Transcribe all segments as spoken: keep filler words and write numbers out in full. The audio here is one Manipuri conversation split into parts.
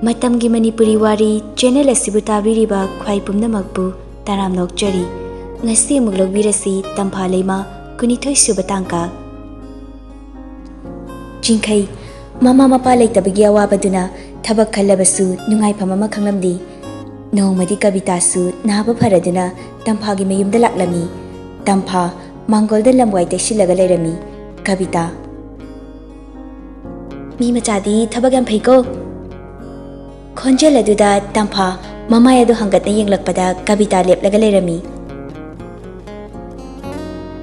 ꯃꯇꯝꯒꯤ ꯃꯅꯤꯄꯨꯔꯤ ꯋꯥꯔꯤ ꯆꯦꯅꯦꯜ ꯑꯁꯤꯕꯨ ꯇꯥꯕꯤꯔꯤꯕ ꯈ꯭ꯋꯥꯏ ꯄꯨꯝꯅꯃꯛꯄꯨ ꯇꯔꯥꯝꯅ ꯑꯣꯛꯆꯔꯤ꯫ ꯉꯁꯤ ꯑꯃꯨꯛ ꯂꯧꯕꯤꯔꯁꯤ ꯇꯝꯐꯥ ꯂꯩꯃ, ꯀꯨꯟꯅꯤꯊꯣꯏ ꯁꯨꯕ ꯇꯥꯡꯀꯛ꯫ ꯆꯤꯡꯈꯩ, ꯃꯃꯥ ꯃꯄꯥ ꯂꯩꯇꯕꯒꯤ ꯑꯋꯥꯕꯗꯨꯅ ꯊꯕꯛ ꯈꯜꯂꯕꯁꯨ ꯅꯨꯡꯉꯥꯏꯐꯝ ꯑꯃ ꯈꯪꯂꯝꯗꯦ꯫ ꯅꯣꯡꯃꯗꯤ ꯀꯕꯤꯇꯥꯁꯨ ꯅꯥꯕ ꯐꯔꯗꯨꯅ ꯇꯝꯐꯥꯒꯤ ꯃꯌꯨꯝꯗ ꯂꯥꯛꯂꯝꯃꯤ꯫ ꯇꯝꯐꯥ ꯃꯥꯡꯒꯣꯜꯗ ꯂꯝꯋꯥꯏ ꯇꯩꯁꯤꯜꯂꯒ ꯂꯩꯔꯝꯃꯤ꯫ ꯀꯕꯤꯇꯥ, "ꯃꯤ ꯃꯆꯥꯗꯤ ꯊꯕꯛ ꯌꯥꯝ ꯐꯩꯀꯣ꯫" ꯈꯣꯟꯖꯦꯜ ꯑꯗꯨꯗ ꯇꯝꯐꯥ ꯃꯃꯥꯏ ꯑꯗꯨ ꯍꯪꯒꯠꯅ ꯌꯦꯡꯂꯛꯄꯗ ꯀꯕꯤꯇꯥ ꯂꯦꯞꯂꯒ ꯂꯩꯔꯝꯃꯤ꯫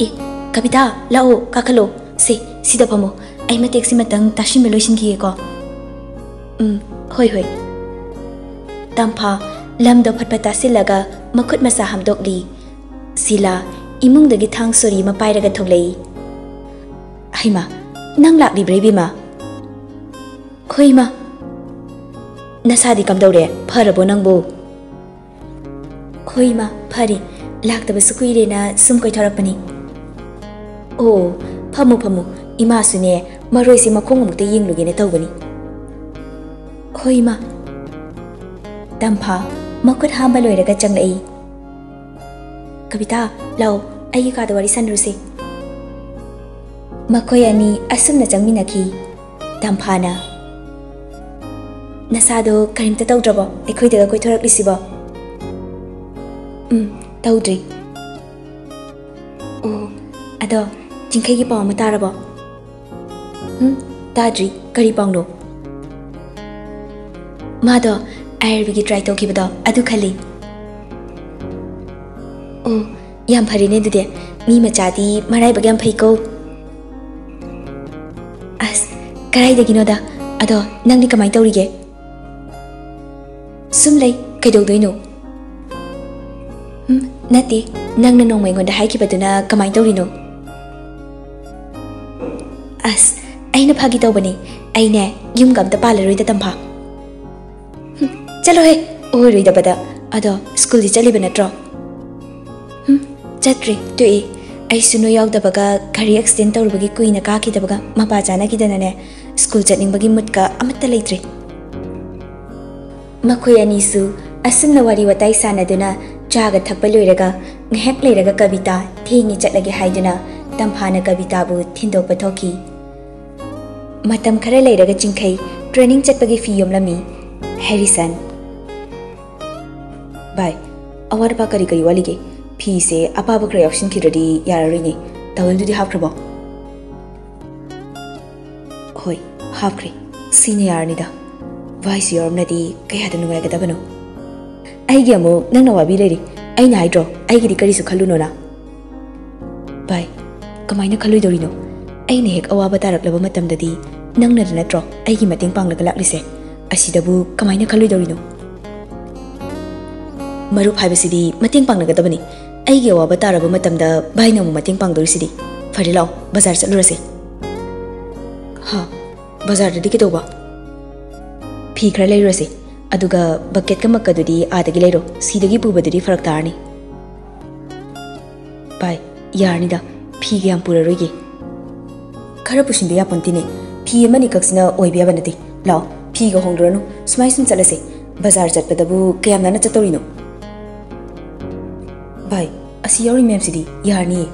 "ꯑꯦ, ꯀꯕꯤꯇꯥ, ꯂꯥꯛꯑꯣ, ꯀꯥꯈꯠꯂꯣ꯫ ꯁꯦ, ꯁꯤꯗ ꯐꯝꯃꯣ꯫ ꯑꯩ ꯃꯇꯦꯛꯁꯤꯃꯇꯪ ꯇꯥꯁꯤꯟꯕ ꯂꯣꯏꯁꯤꯟꯈꯤꯒꯦꯀꯣ꯫" "ꯎꯝ, ꯍꯣꯏ, ꯍꯣꯏ꯫" ꯇꯝꯐꯥ ꯂꯝꯗꯣ ꯐꯠ ꯐꯠ ꯇꯥꯁꯤꯜꯂꯒ ꯃꯈꯨꯠ ꯃꯁꯥ ꯍꯥꯝꯗꯣꯛꯂꯤ꯫ ꯁꯤꯂꯥ ꯏꯃꯨꯡꯗꯒꯤ ꯊꯥꯡ ꯁꯣꯔꯤ ꯑꯃ ꯄꯥꯏꯔꯒ ꯊꯣꯛꯂꯛꯏ꯫ "ꯍꯩꯃꯥ, ꯅꯪ ꯂꯥꯛꯂꯤꯕ꯭ꯔꯥ, ꯏꯕꯦꯝꯃ?" "ꯍꯣꯏ, ꯏꯃꯥ꯫" "ꯅꯁꯥꯗꯤ ꯀꯝꯗꯧꯔꯦ? ꯐꯔꯕꯣ ꯅꯪꯕꯨ?" "ꯍꯣꯏ, ꯏꯃꯥ, ꯐꯔꯦ꯫ ꯂꯥꯛꯇꯕꯁꯨ ꯀꯨꯏꯔꯦꯅ ꯁꯨꯝ ꯀꯣꯏꯊꯣꯔꯛꯄꯅꯤ꯫" "ꯑꯣ, ꯐꯝꯃꯨ, ꯐꯝꯃꯨ꯫ ꯏꯃꯥꯁꯨꯅꯦ, ꯃꯔꯣꯏꯁꯦ ꯃꯈꯣꯡ ꯑꯃꯨꯛꯇ ꯌꯦꯡꯂꯨꯒꯦꯅ ꯇꯧꯕꯅꯤ꯫" "ꯍꯣꯏ, ꯏꯃꯥ꯫" ꯇꯝꯐꯥ ꯃꯈꯨꯠ ꯍꯥꯝꯕ ꯂꯣꯏꯔꯒ ꯆꯪꯂꯛꯏ꯫ "ꯀꯕꯤꯇꯥ, ꯂꯥꯛꯑꯣ, ꯑꯩꯒꯤ ꯀꯥꯗ ꯋꯥꯔꯤ ꯁꯥꯟꯅꯔꯨꯁꯦ꯫" ꯃꯈꯣꯏ ꯑꯅꯤ ꯑꯁꯨꯝꯅ ꯆꯪꯃꯤꯟꯅꯈꯤ꯫ ꯇꯝꯐꯥꯅ, "ꯅꯁꯥꯗꯣ ꯀꯔꯤꯝꯇ ꯇꯧꯗ꯭ꯔꯕꯣ, ꯑꯩꯈꯣꯏꯗꯒ ꯀꯣꯏꯊꯣꯔꯛꯂꯤꯁꯤꯕꯣ?" "ꯎꯝ, ꯇꯧꯗ꯭ꯔꯤ꯫" "ꯑꯣ, ꯑꯗꯣ ꯆꯤꯡꯈꯩꯒꯤ ꯄꯥꯎ ꯑꯃ ꯇꯥꯔꯕꯣ?" "ꯎꯝ, ꯇꯥꯗ꯭ꯔꯤ꯫ ꯀꯔꯤ ꯄꯥꯎꯅꯣ?" "ꯃꯥꯗꯣ ꯑꯥꯏ ꯑꯥꯔ ꯕꯤꯒꯤ ꯇ꯭ꯔꯥꯏ ꯇꯧꯈꯤꯕꯗꯣ ꯑꯗꯨ ꯈꯜꯂꯤ꯫" "ꯑꯣ, ꯌꯥꯝ ꯐꯔꯦꯅꯦ ꯑꯗꯨꯗꯤ꯫ ꯃꯤ ꯃꯆꯥꯗꯤ ꯃꯔꯥꯏꯕꯛ ꯌꯥꯝ ꯐꯩꯀꯣ꯫" "ꯑꯁ, ꯀꯗꯥꯏꯗꯒꯤꯅꯣꯗ꯫ ꯑꯗꯣ ꯅꯪꯗꯤ ꯀꯃꯥꯏꯅ ꯇꯧꯔꯤꯒꯦ?" "ꯁꯨꯝ ꯂꯩ꯫ ꯀꯩꯗꯧꯗꯣꯏꯅꯣ?" "ꯎꯝ, ꯅꯠꯇꯦ, ꯅꯪꯅ ꯅꯣꯡꯃ ꯑꯩꯉꯣꯟꯗ ꯍꯥꯏꯈꯤꯕꯗꯨꯅ ꯀꯃꯥꯏꯅ ꯇꯧꯔꯤꯅꯣ?" "ꯑꯁ, ꯑꯩꯅ ꯐꯥꯒꯤ ꯇꯧꯕꯅꯤ꯫ ꯑꯩꯅꯦ, ꯌꯨꯝꯒ ꯑꯝꯇ ꯄꯥꯜꯂꯔꯣꯏꯗ, ꯇꯝꯐꯥ꯫" "ꯍꯨꯝ, ꯆꯠꯂꯣꯍꯦ, ꯑꯣꯏꯔꯣꯏꯗꯕꯗ꯫ ꯑꯗꯣ ꯁ꯭ꯀꯨꯜꯗꯤ ꯆꯠꯂꯤꯕ ꯅꯠꯇ꯭ꯔꯣ?" "ꯍꯨꯝ, ꯆꯠꯇ꯭ꯔꯤ, ꯇꯣꯛꯏ꯫ ꯑꯩꯁꯨ ꯅꯣꯏ ꯌꯥꯎꯗꯕꯒ ꯒꯥꯔꯤ ꯑꯦꯛꯁꯤꯗꯦꯟ ꯇꯧꯔꯨꯕꯒꯤ ꯀꯨꯏꯅ ꯀꯥꯈꯤꯗꯕꯒ ꯃꯄꯥ ꯆꯥꯅꯈꯤꯗꯅꯅꯦ, ꯁ꯭ꯀꯨꯜ ꯆꯠꯅꯤꯡꯕꯒꯤ ꯃꯨꯠꯀ ꯑꯃꯠꯇ ꯂꯩꯇ꯭ꯔꯤ꯫" ꯃꯈꯣꯏ ꯑꯅꯤꯁꯨ ꯑꯁꯨꯝꯅ ꯋꯥꯔꯤ ꯋꯥꯇꯥꯏ ꯁꯥꯟꯅꯗꯨꯅ ꯆꯥꯒ ꯊꯛꯄ ꯂꯣꯏꯔꯒ ꯉꯥꯏꯍꯥꯛ ꯂꯩꯔꯒ ꯀꯕꯤꯇꯥ ꯊꯦꯡꯉꯦ ꯆꯠꯂꯒꯦ ꯍꯥꯏꯗꯨꯅ ꯇꯝꯐꯥꯅ ꯀꯕꯤꯇꯥꯕꯨ ꯊꯤꯟꯗꯣꯛꯄ ꯊꯣꯛꯈꯤ꯫ ꯃꯇꯝ ꯈꯔ ꯂꯩꯔꯒ ꯆꯤꯡꯈꯩ ꯇ꯭ꯔꯦꯅꯤꯡ ꯆꯠꯄꯒꯤ ꯐꯤ ꯌꯣꯝꯂꯝꯃꯤ꯫ ꯍꯦꯔꯤꯁꯟ, ꯚꯥꯏ, ꯑꯋꯥꯠ ꯑꯄꯥ ꯀꯔꯤ ꯀꯔꯤ ꯋꯥꯠꯂꯤꯒꯦ? ꯐꯤꯁꯦ ꯑꯄꯥꯕ ꯈꯔ ꯌꯥꯎꯁꯤꯟꯈꯤꯗ꯭ꯔꯗꯤ ꯌꯥꯔꯔꯣꯏꯅꯦ꯫ ꯇꯥꯋꯦꯜꯗꯨꯗꯤ ꯍꯥꯞꯈ꯭ꯔꯕꯣ? ꯍꯣꯏ, ꯍꯥꯞꯈ꯭ꯔꯦ꯫ ꯁꯤꯅ ꯌꯥꯔꯅꯤꯗ꯫ ꯚꯥꯏꯁꯨ ꯌꯥꯎꯔꯝꯂꯗꯤ ꯀꯌꯥꯗ ꯅꯨꯡꯉꯥꯏꯒꯗꯕꯅꯣ꯫ ꯑꯩꯒꯤ ꯑꯃꯨꯛ ꯅꯪꯅ ꯋꯥꯕꯤ ꯂꯩꯔꯤ꯫ ꯑꯩꯅ ꯍꯥꯏꯗ꯭ꯔꯣ, ꯑꯩꯒꯤꯗꯤ ꯀꯔꯤꯁꯨ ꯈꯜꯂꯨꯅꯣꯅ? ꯚꯥꯏ, ꯀꯃꯥꯏꯅ ꯈꯜꯂꯣꯏꯗꯧꯔꯤꯅꯣ? ꯑꯩꯅ ꯍꯦꯛ ꯑꯋꯥꯕ ꯇꯥꯔꯛꯂꯕ ꯃꯇꯝꯗꯗꯤ ꯅꯪꯅꯗ ꯅꯠꯇ꯭ꯔꯣ ꯑꯩꯒꯤ ꯃꯇꯦꯡ ꯄꯥꯡꯂꯒ ꯂꯥꯛꯂꯤꯁꯦ? ꯑꯁꯤꯗꯕꯨ ꯀꯃꯥꯏꯅ ꯈꯜꯂꯣꯏꯗꯧꯔꯤꯅꯣ? ꯃꯔꯨꯞ ꯍꯥꯏꯕꯁꯤꯗꯤ ꯃꯇꯦꯡ ꯄꯥꯡꯅꯒꯗꯕꯅꯤ꯫ ꯑꯩꯒꯤ ꯑꯋꯥꯕ ꯇꯥꯔꯕ ꯃꯇꯝꯗ ꯚꯥꯏꯅ ꯑꯃꯨꯛ ꯃꯇꯦꯡ ꯄꯥꯡꯗꯧꯔꯤꯁꯤꯗꯤ꯫ ꯐꯔꯦ, ꯂꯥꯛꯑꯣ, ꯕꯖꯥꯔ ꯆꯠꯂꯨꯔꯁꯦ꯫ ꯍꯥ? ꯕꯖꯥꯔꯗꯗꯤ ꯀꯩꯗꯧꯕ? ꯐꯤ ꯈꯔ ꯂꯩꯔꯨꯔꯁꯦ, ꯑꯗꯨꯒ ꯕꯛꯀꯦꯠꯀ ꯃꯛꯀꯗꯨꯗꯤ ꯑꯥꯗꯒꯤ ꯂꯩꯔꯣ, ꯁꯤꯗꯒꯤ ꯄꯨꯕꯗꯨꯗꯤ ꯐꯔꯛ ꯇꯥꯔꯅꯤ꯫ ꯚꯥꯏ, ꯌꯥꯔꯅꯤꯗ, ꯐꯤꯒ ꯌꯥꯝ ꯄꯨꯔꯔꯣꯏꯒꯦ꯫ ꯈꯔ ꯄꯨꯁꯤꯟꯕ ꯌꯥꯄꯣꯟꯇꯦꯅꯦ, ꯐꯤ ꯑꯃꯅꯤ ꯈꯛꯁꯤꯅ ꯑꯣꯏꯕ ꯌꯥꯕ ꯅꯠꯇꯦ꯫ ꯂꯥꯛꯑꯣ, ꯐꯤꯒ ꯍꯣꯡꯗ꯭ꯔꯅꯨ, ꯁꯨꯃꯥꯏ ꯁꯨꯝ ꯆꯠꯂꯁꯦ꯫ ꯕꯖꯥꯔ ꯆꯠꯄꯗꯕꯨ ꯀꯌꯥꯝ ꯅꯥꯟꯅ ꯆꯠꯇꯧꯔꯤꯅꯣ? ꯚꯥꯏ, ꯑꯁꯤ ꯌꯥꯎꯔꯤ ꯃꯌꯥꯝꯁꯤꯗꯤ ꯌꯥꯔꯅꯤꯌꯦ꯫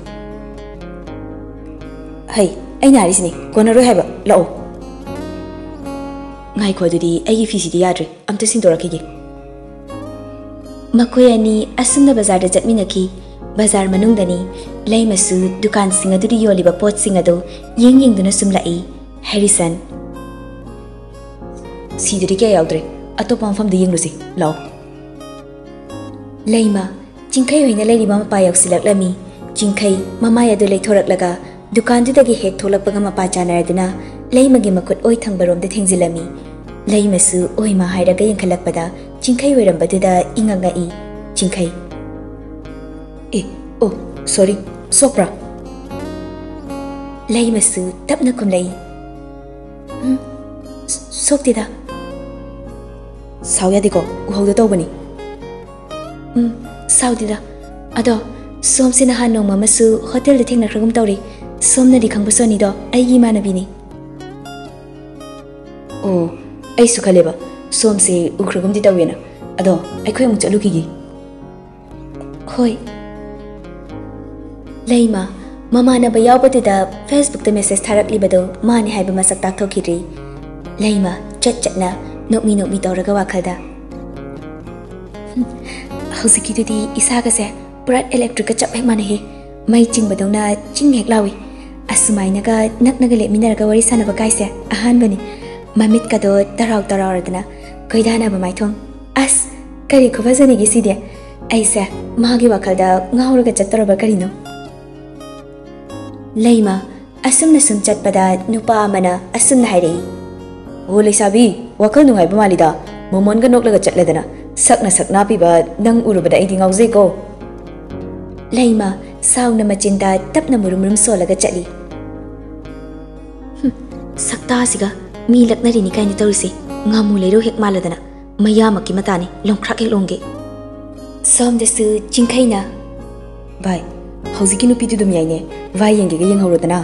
ꯍꯩ, ꯑꯩꯅ ꯍꯥꯏꯔꯤꯁꯤꯅꯦ, ꯀꯣꯟꯅꯔꯣꯏ ꯍꯥꯏꯕ꯫ ꯂꯥꯛꯑꯣ꯫ ꯉꯥꯏꯈꯣ, ꯑꯗꯨꯗꯤ ꯑꯩꯒꯤ ꯐꯤꯁꯤꯗꯤ ꯌꯥꯗ꯭ꯔꯦ, ꯑꯝꯇ ꯁꯤꯟꯗꯣꯔꯛꯈꯤꯒꯦ꯫ ꯃꯈꯣꯏ ꯑꯅꯤ ꯑꯁꯨꯝꯅ ꯕꯖꯥꯔꯗ ꯆꯠꯃꯤꯟꯅꯈꯤ꯫ ꯕꯖꯥꯔ ꯃꯅꯨꯡꯗꯅꯤ꯫ ꯂꯩꯃꯁꯨ ꯗꯨꯀꯥꯟꯁꯤꯡ ꯑꯗꯨꯗ ꯌꯣꯜꯂꯤꯕ ꯄꯣꯠꯁꯤꯡ ꯑꯗꯨ ꯌꯦꯡ ꯌꯦꯡꯗꯨꯅ ꯁꯨꯝ ꯂꯥꯛꯏ꯫ ꯍꯦꯔꯤꯁꯟ, ꯁꯤꯗꯗꯤ ꯀꯌꯥ ꯌꯥꯎꯗ꯭ꯔꯦ, ꯑꯇꯣꯞꯄ ꯃꯐꯝꯗ ꯌꯦꯡꯂꯨꯁꯤ, ꯂꯥꯛꯑꯣ꯫ ꯂꯩꯃ, ꯆꯤꯡꯈꯩ ꯍꯣꯏꯅ ꯂꯩꯔꯤꯕ ꯃꯄꯥ ꯌꯧꯁꯤꯜꯂꯛꯂꯝꯃꯤ꯫ ꯆꯤꯡꯈꯩ ꯃꯃꯥꯏ ꯑꯗꯨ ꯂꯩꯊꯣꯔꯛꯂꯒ ꯗꯨꯀꯥꯟꯗꯨꯗꯒꯤ ꯍꯦꯛ ꯊꯣꯛꯂꯛꯄꯒ ꯃꯄꯥ ꯆꯥꯅꯔꯗꯨꯅ ꯂꯩꯃꯒꯤ ꯃꯈꯨꯠ ꯑꯣꯏ ꯊꯪꯕꯔꯣꯝꯗ ꯊꯦꯡꯖꯤꯜꯂꯝꯃꯤ꯫ ꯂꯩꯃꯁꯨ ꯑꯣꯏꯃ ꯍꯥꯏꯔꯒ ꯌꯦꯡꯈꯠꯂꯛꯄꯗ ꯆꯤꯡꯈꯩ ꯑꯣꯏꯔꯝꯕꯗꯨꯗ ꯏꯉꯛ ꯉꯛꯏ꯫ ꯆꯤꯡꯈꯩ, "ꯑꯦ, ꯑꯣ, ꯁꯣꯔꯤ, ꯁꯣꯛꯄ꯭ꯔꯥ?" ꯂꯩꯃꯁꯨ ꯇꯞꯅ ꯈꯨꯝꯂꯛꯏ, "ꯎꯝ, ꯁ-, ꯁꯣꯛꯇꯦꯗ꯫ ꯁꯥꯎ ꯌꯥꯗꯦꯀꯣ, ꯎꯍꯧꯗ ꯇꯧꯕꯅꯤ꯫ ꯎꯝ, ꯁꯥꯎꯗꯦꯗ꯫ ꯑꯗꯣ ꯁꯣꯝꯁꯦ ꯅꯍꯥꯟ ꯅꯣꯡꯃ ꯑꯃꯁꯨ ꯍꯣꯇꯦꯜꯗ ꯊꯦꯡꯅꯈ꯭ꯔꯒꯨꯝ ꯇꯧꯔꯦ꯫ ꯁꯣꯝꯅꯗꯤ ꯈꯪꯕ ꯁꯣꯅꯤꯗꯣ, ꯑꯩꯒꯤ ꯏꯃꯥꯟꯅꯕꯤꯅꯤ꯫" "ꯑꯣ, ꯑꯩꯁꯨ ꯈꯜꯂꯦꯕ, ꯁꯣꯝꯁꯦ ꯎꯈ꯭ꯔꯒꯨꯝꯗꯤ ꯇꯧꯋꯦꯅ꯫ ꯑꯗꯣ ꯑꯩꯈꯣꯏ ꯑꯃꯨꯛ ꯆꯠꯂꯨꯈꯤꯒꯦ꯫ ꯍꯣꯏ꯫ ꯂꯩꯃ, ꯃꯃꯥꯟꯅꯕ ꯌꯥꯎꯕꯗꯨꯗ Facebook ꯇ message ꯊꯥꯔꯛꯂꯤꯕꯗꯣ ꯃꯥꯅꯤ ꯍꯥꯏꯕ ꯃꯁꯛ ꯇꯥꯛꯊꯣꯛꯈꯤꯗ꯭ꯔꯤ꯫ ꯂꯩꯃ ꯆꯠ ꯆꯠꯅ ꯅꯣꯛꯃꯤ ꯅꯣꯛꯃꯤ ꯇꯧꯔꯒ ꯋꯥꯈꯜꯗ, "ꯍꯨꯝ, ꯍꯧꯖꯤꯛꯀꯤꯗꯨꯗꯤ ꯏꯁꯥꯒꯁꯦ ꯄꯨꯔꯥ electric ꯀ ꯆꯞ ꯍꯦꯛ ꯃꯥꯟꯅꯩꯍꯦ꯫ ꯃꯩ ꯆꯤꯡꯕꯗꯧꯅ ꯆꯤꯡ ꯍꯦꯛ ꯂꯥꯎꯏ꯫ ꯑꯁꯨꯃꯥꯏꯅꯒ ꯅꯛꯅꯒ ꯂꯦꯞꯃꯤꯟꯅꯔꯒ ꯋꯥꯔꯤ ꯁꯥꯟꯅꯕ ꯀꯥꯏꯁꯦ ꯑꯍꯥꯟꯕꯅꯤ꯫ ꯃꯃꯤꯠꯀꯗꯣ ꯇꯔꯥꯎ ꯇꯔꯥꯎꯔꯗꯅ ꯈꯣꯏꯗꯥꯅꯕ ꯃꯥꯏꯊꯣꯡ꯫ ꯑꯁ, ꯀꯔꯤ ꯈꯨꯐꯖꯅꯤꯒꯦ ꯁꯤꯗꯤ! ꯑꯩꯁꯦ ꯃꯥꯒꯤ ꯋꯥꯈꯜꯗ ꯉꯥꯎꯔꯒ ꯆꯠꯇꯧꯔꯕ ꯀꯔꯤꯅꯣ?" ꯂꯩꯃ ꯑꯁꯨꯝꯅ ꯁꯨꯝ ꯆꯠꯄꯗ ꯅꯨꯄꯥ ꯑꯃꯅ ꯑꯁꯨꯝꯅ ꯍꯥꯏꯔꯛꯏ, "ꯑꯣ ꯂꯩꯁꯥꯕꯤ, ꯋꯥꯈꯜ ꯅꯨꯡꯉꯥꯏꯕ ꯃꯥꯜꯂꯤꯗ, ꯃꯣꯃꯣꯟꯒ ꯅꯣꯛꯂꯒ ꯆꯠꯂꯗꯅ꯫ ꯁꯛꯅ ꯁꯛ ꯅꯥꯞꯄꯤꯕ ꯅꯪ ꯎꯔꯨꯕꯗ ꯑꯩꯗꯤ ꯉꯥꯎꯖꯩꯀꯣ꯫" ꯂꯩꯃ ꯁꯥꯎꯅ ꯃꯆꯤꯟꯗ ꯇꯞꯅ ꯃꯨꯔꯨꯝ ꯃꯨꯔꯨꯝ ꯁꯣꯜꯂꯒ ꯆꯠꯂꯤ꯫ "ꯍꯨꯝ, ꯁꯛꯇꯥꯁꯤꯒ ꯃꯤ ꯂꯛꯅꯔꯤꯅꯤ ꯀꯥꯏꯅ ꯇꯧꯔꯤꯁꯦ, ꯉꯥꯃꯨ ꯂꯩꯔꯧ ꯍꯦꯛ ꯃꯥꯜꯂꯗꯅ꯫ ꯃꯌꯥꯃꯛꯀꯤ ꯃꯇꯥꯅꯤ, ꯂꯣꯡꯈ꯭ꯔꯥꯛ ꯍꯦꯛ ꯂꯣꯡꯒꯦ꯫" ꯁꯣꯝꯗꯁꯨ ꯆꯤꯡꯈꯩꯅ, "ꯚꯥꯏ, ꯍꯧꯖꯤꯛꯀꯤ ꯅꯨꯄꯤꯗꯨ ꯑꯗꯨꯝ ꯌꯥꯏꯅꯦ, ꯚꯥꯏ ꯌꯦꯡꯒꯦꯒ ꯌꯦꯡꯍꯧꯔꯣꯗꯅ꯫"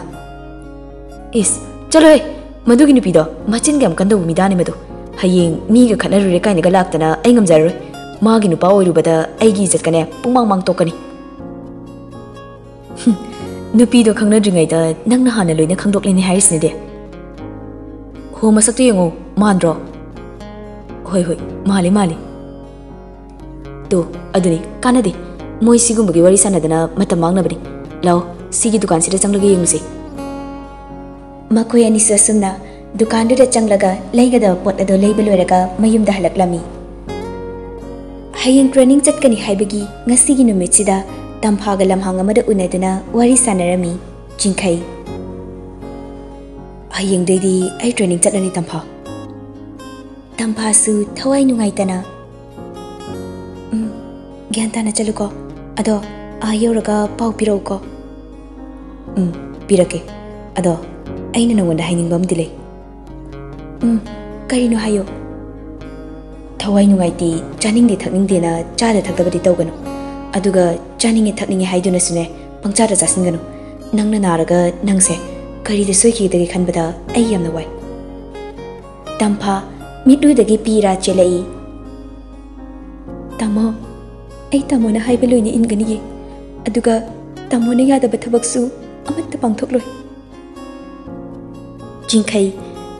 "ꯏꯁ, ꯆꯠꯂꯣꯍꯦ, ꯃꯗꯨꯒꯤ ꯅꯨꯄꯤꯗꯣ ꯃꯆꯤꯟꯒ ꯌꯥꯝ ꯀꯟꯗꯧꯕ ꯃꯤꯗꯥꯅꯦ ꯃꯗꯣ꯫ ꯍꯌꯦꯡ ꯃꯤꯒ ꯈꯠꯅꯔꯨꯔꯦ ꯀꯥꯏꯅꯒ ꯂꯥꯛꯇꯅ ꯑꯩ ꯉꯝꯖꯔꯔꯣꯏ꯫ ꯃꯥꯒꯤ ꯅꯨꯄꯥ ꯑꯣꯏꯔꯨꯕꯗ ꯑꯩꯒꯤ ꯏꯖꯠꯀꯅꯦ ꯄꯨꯡꯃꯥꯡ ꯃꯥꯡ ꯇꯣꯛꯀꯅꯤ꯫" "ꯍꯨꯝ, ꯅꯨꯄꯤꯗꯣ ꯈꯪꯅꯗ꯭ꯔꯤꯉꯩꯗ ꯅꯪꯅ ꯍꯥꯟꯅ ꯂꯣꯏꯅ ꯈꯪꯗꯣꯛꯂꯦꯅꯦ ꯍꯥꯏꯔꯤꯁꯤꯅꯗꯤ꯫ ꯍꯣ, ꯃꯁꯛꯇꯣ ꯌꯦꯡꯉꯣ, ꯃꯥꯟꯗ꯭ꯔꯣ?" "ꯍꯣꯏ, ꯍꯣꯏ, ꯃꯥꯜꯂꯤ, ꯃꯥꯜꯂꯤ꯫" "ꯇꯣ, ꯑꯗꯨꯅꯤ, ꯀꯥꯟꯅꯗꯦ꯫ ꯃꯣꯏ ꯁꯤꯒꯨꯝꯕꯒꯤ ꯋꯥꯔꯤ ꯁꯥꯟꯅꯗꯅ ꯃꯇꯝ ꯃꯥꯡꯅꯕꯅꯤ꯫ ꯂꯥꯛꯑꯣ, ꯁꯤꯒꯤ ꯗꯨꯀꯥꯟꯁꯤꯗ ꯆꯪꯂꯒ ꯌꯦꯡꯉꯨꯁꯦ꯫" ꯃꯈꯣꯏ ꯑꯅꯤꯁꯨ ꯑꯁꯨꯝꯅ ꯗꯨꯀꯥꯟꯗꯨꯗ ꯆꯪꯂꯒ ꯂꯩꯒꯗꯕ ꯄꯣꯠ ꯑꯗꯨ ꯂꯩꯕ ꯂꯣꯏꯔꯒ ꯃꯌꯨꯝꯗ ꯍꯜꯂꯛꯂꯝꯃꯤ꯫ ꯍꯌꯦꯡ training ꯆꯠꯀꯅꯤ ꯍꯥꯏꯕꯒꯤ ꯉꯁꯤꯒꯤ ꯅꯨꯃꯤꯠꯁꯤꯗ ꯇꯝꯐꯥꯒ ꯂꯝꯍꯥꯡ ꯑꯃꯗ ꯎꯅꯗꯨꯅ ꯋꯥꯔꯤ ꯁꯥꯟꯅꯔꯝꯃꯤ ꯆꯤꯡꯈꯩ꯫ "ꯍꯌꯦꯡꯗꯩꯗꯤ ꯑꯩ training ꯆꯠꯂꯅꯤ, ꯇꯝꯐꯥ꯫" ꯇꯝꯐꯥꯁꯨ ꯊꯋꯥꯏ ꯅꯨꯡꯉꯥꯏꯇꯅ, "ꯎꯝ, ꯒ꯭ꯌꯥꯟ ꯇꯥꯅ ꯆꯠꯂꯨꯀꯣ꯫ ꯑꯗꯣ ꯑꯥ ꯌꯧꯔꯒ ꯄꯥꯎ ꯄꯤꯔꯛꯎꯀꯣ꯫" "ꯎꯝ, ꯄꯤꯔꯛꯀꯦ꯫ ꯑꯗꯣ ꯑꯩꯅ ꯅꯉꯣꯟꯗ ꯍꯥꯏꯅꯤꯡꯕ ꯑꯃꯗꯤ ꯂꯩ꯫" "ꯎꯝ, ꯀꯔꯤꯅꯣ ꯍꯥꯏꯌꯨ꯫" "ꯊꯋꯥꯏ ꯅꯨꯡꯉꯥꯏꯇꯦ, ꯆꯥꯅꯤꯡꯗꯦ ꯊꯛꯅꯤꯡꯗꯦꯅ ꯆꯥꯗ ꯊꯛꯇꯕꯗꯤ ꯇꯧꯒꯅꯨ꯫ ꯑꯗꯨꯒ ꯆꯥꯅꯤꯡꯉꯦ ꯊꯛꯅꯤꯡꯉꯦ ꯍꯥꯏꯗꯨꯅꯁꯨꯅꯦ, ꯄꯪꯆꯥꯗ ꯆꯥꯁꯤꯟꯒꯅꯨ꯫ ꯅꯪꯅ ꯅꯥꯔꯒ ꯅꯪꯁꯦ ꯀꯔꯤꯗ ꯁꯣꯏꯈꯤꯒꯗꯒꯦ ꯈꯟꯕꯗ ꯑꯩ ꯌꯥꯝꯅ ꯋꯥꯏ꯫" ꯇꯝꯐꯥ ꯃꯤꯠꯂꯨꯗꯒꯤ ꯄꯤ ꯏꯔꯥ ꯆꯦꯜꯂꯛꯏ꯫ "ꯇꯥꯃꯣ, ꯑꯩ ꯇꯥꯃꯣꯅ ꯍꯥꯏꯕ ꯂꯣꯏꯅ ꯏꯟꯒꯅꯤꯌꯦ꯫ ꯑꯗꯨꯒ ꯇꯥꯃꯣꯅ ꯌꯥꯗꯕ ꯊꯕꯛꯁꯨ ꯑꯃꯠꯇ ꯄꯥꯡꯊꯣꯛꯂꯣꯏ꯫" ꯆꯤꯡꯈꯩ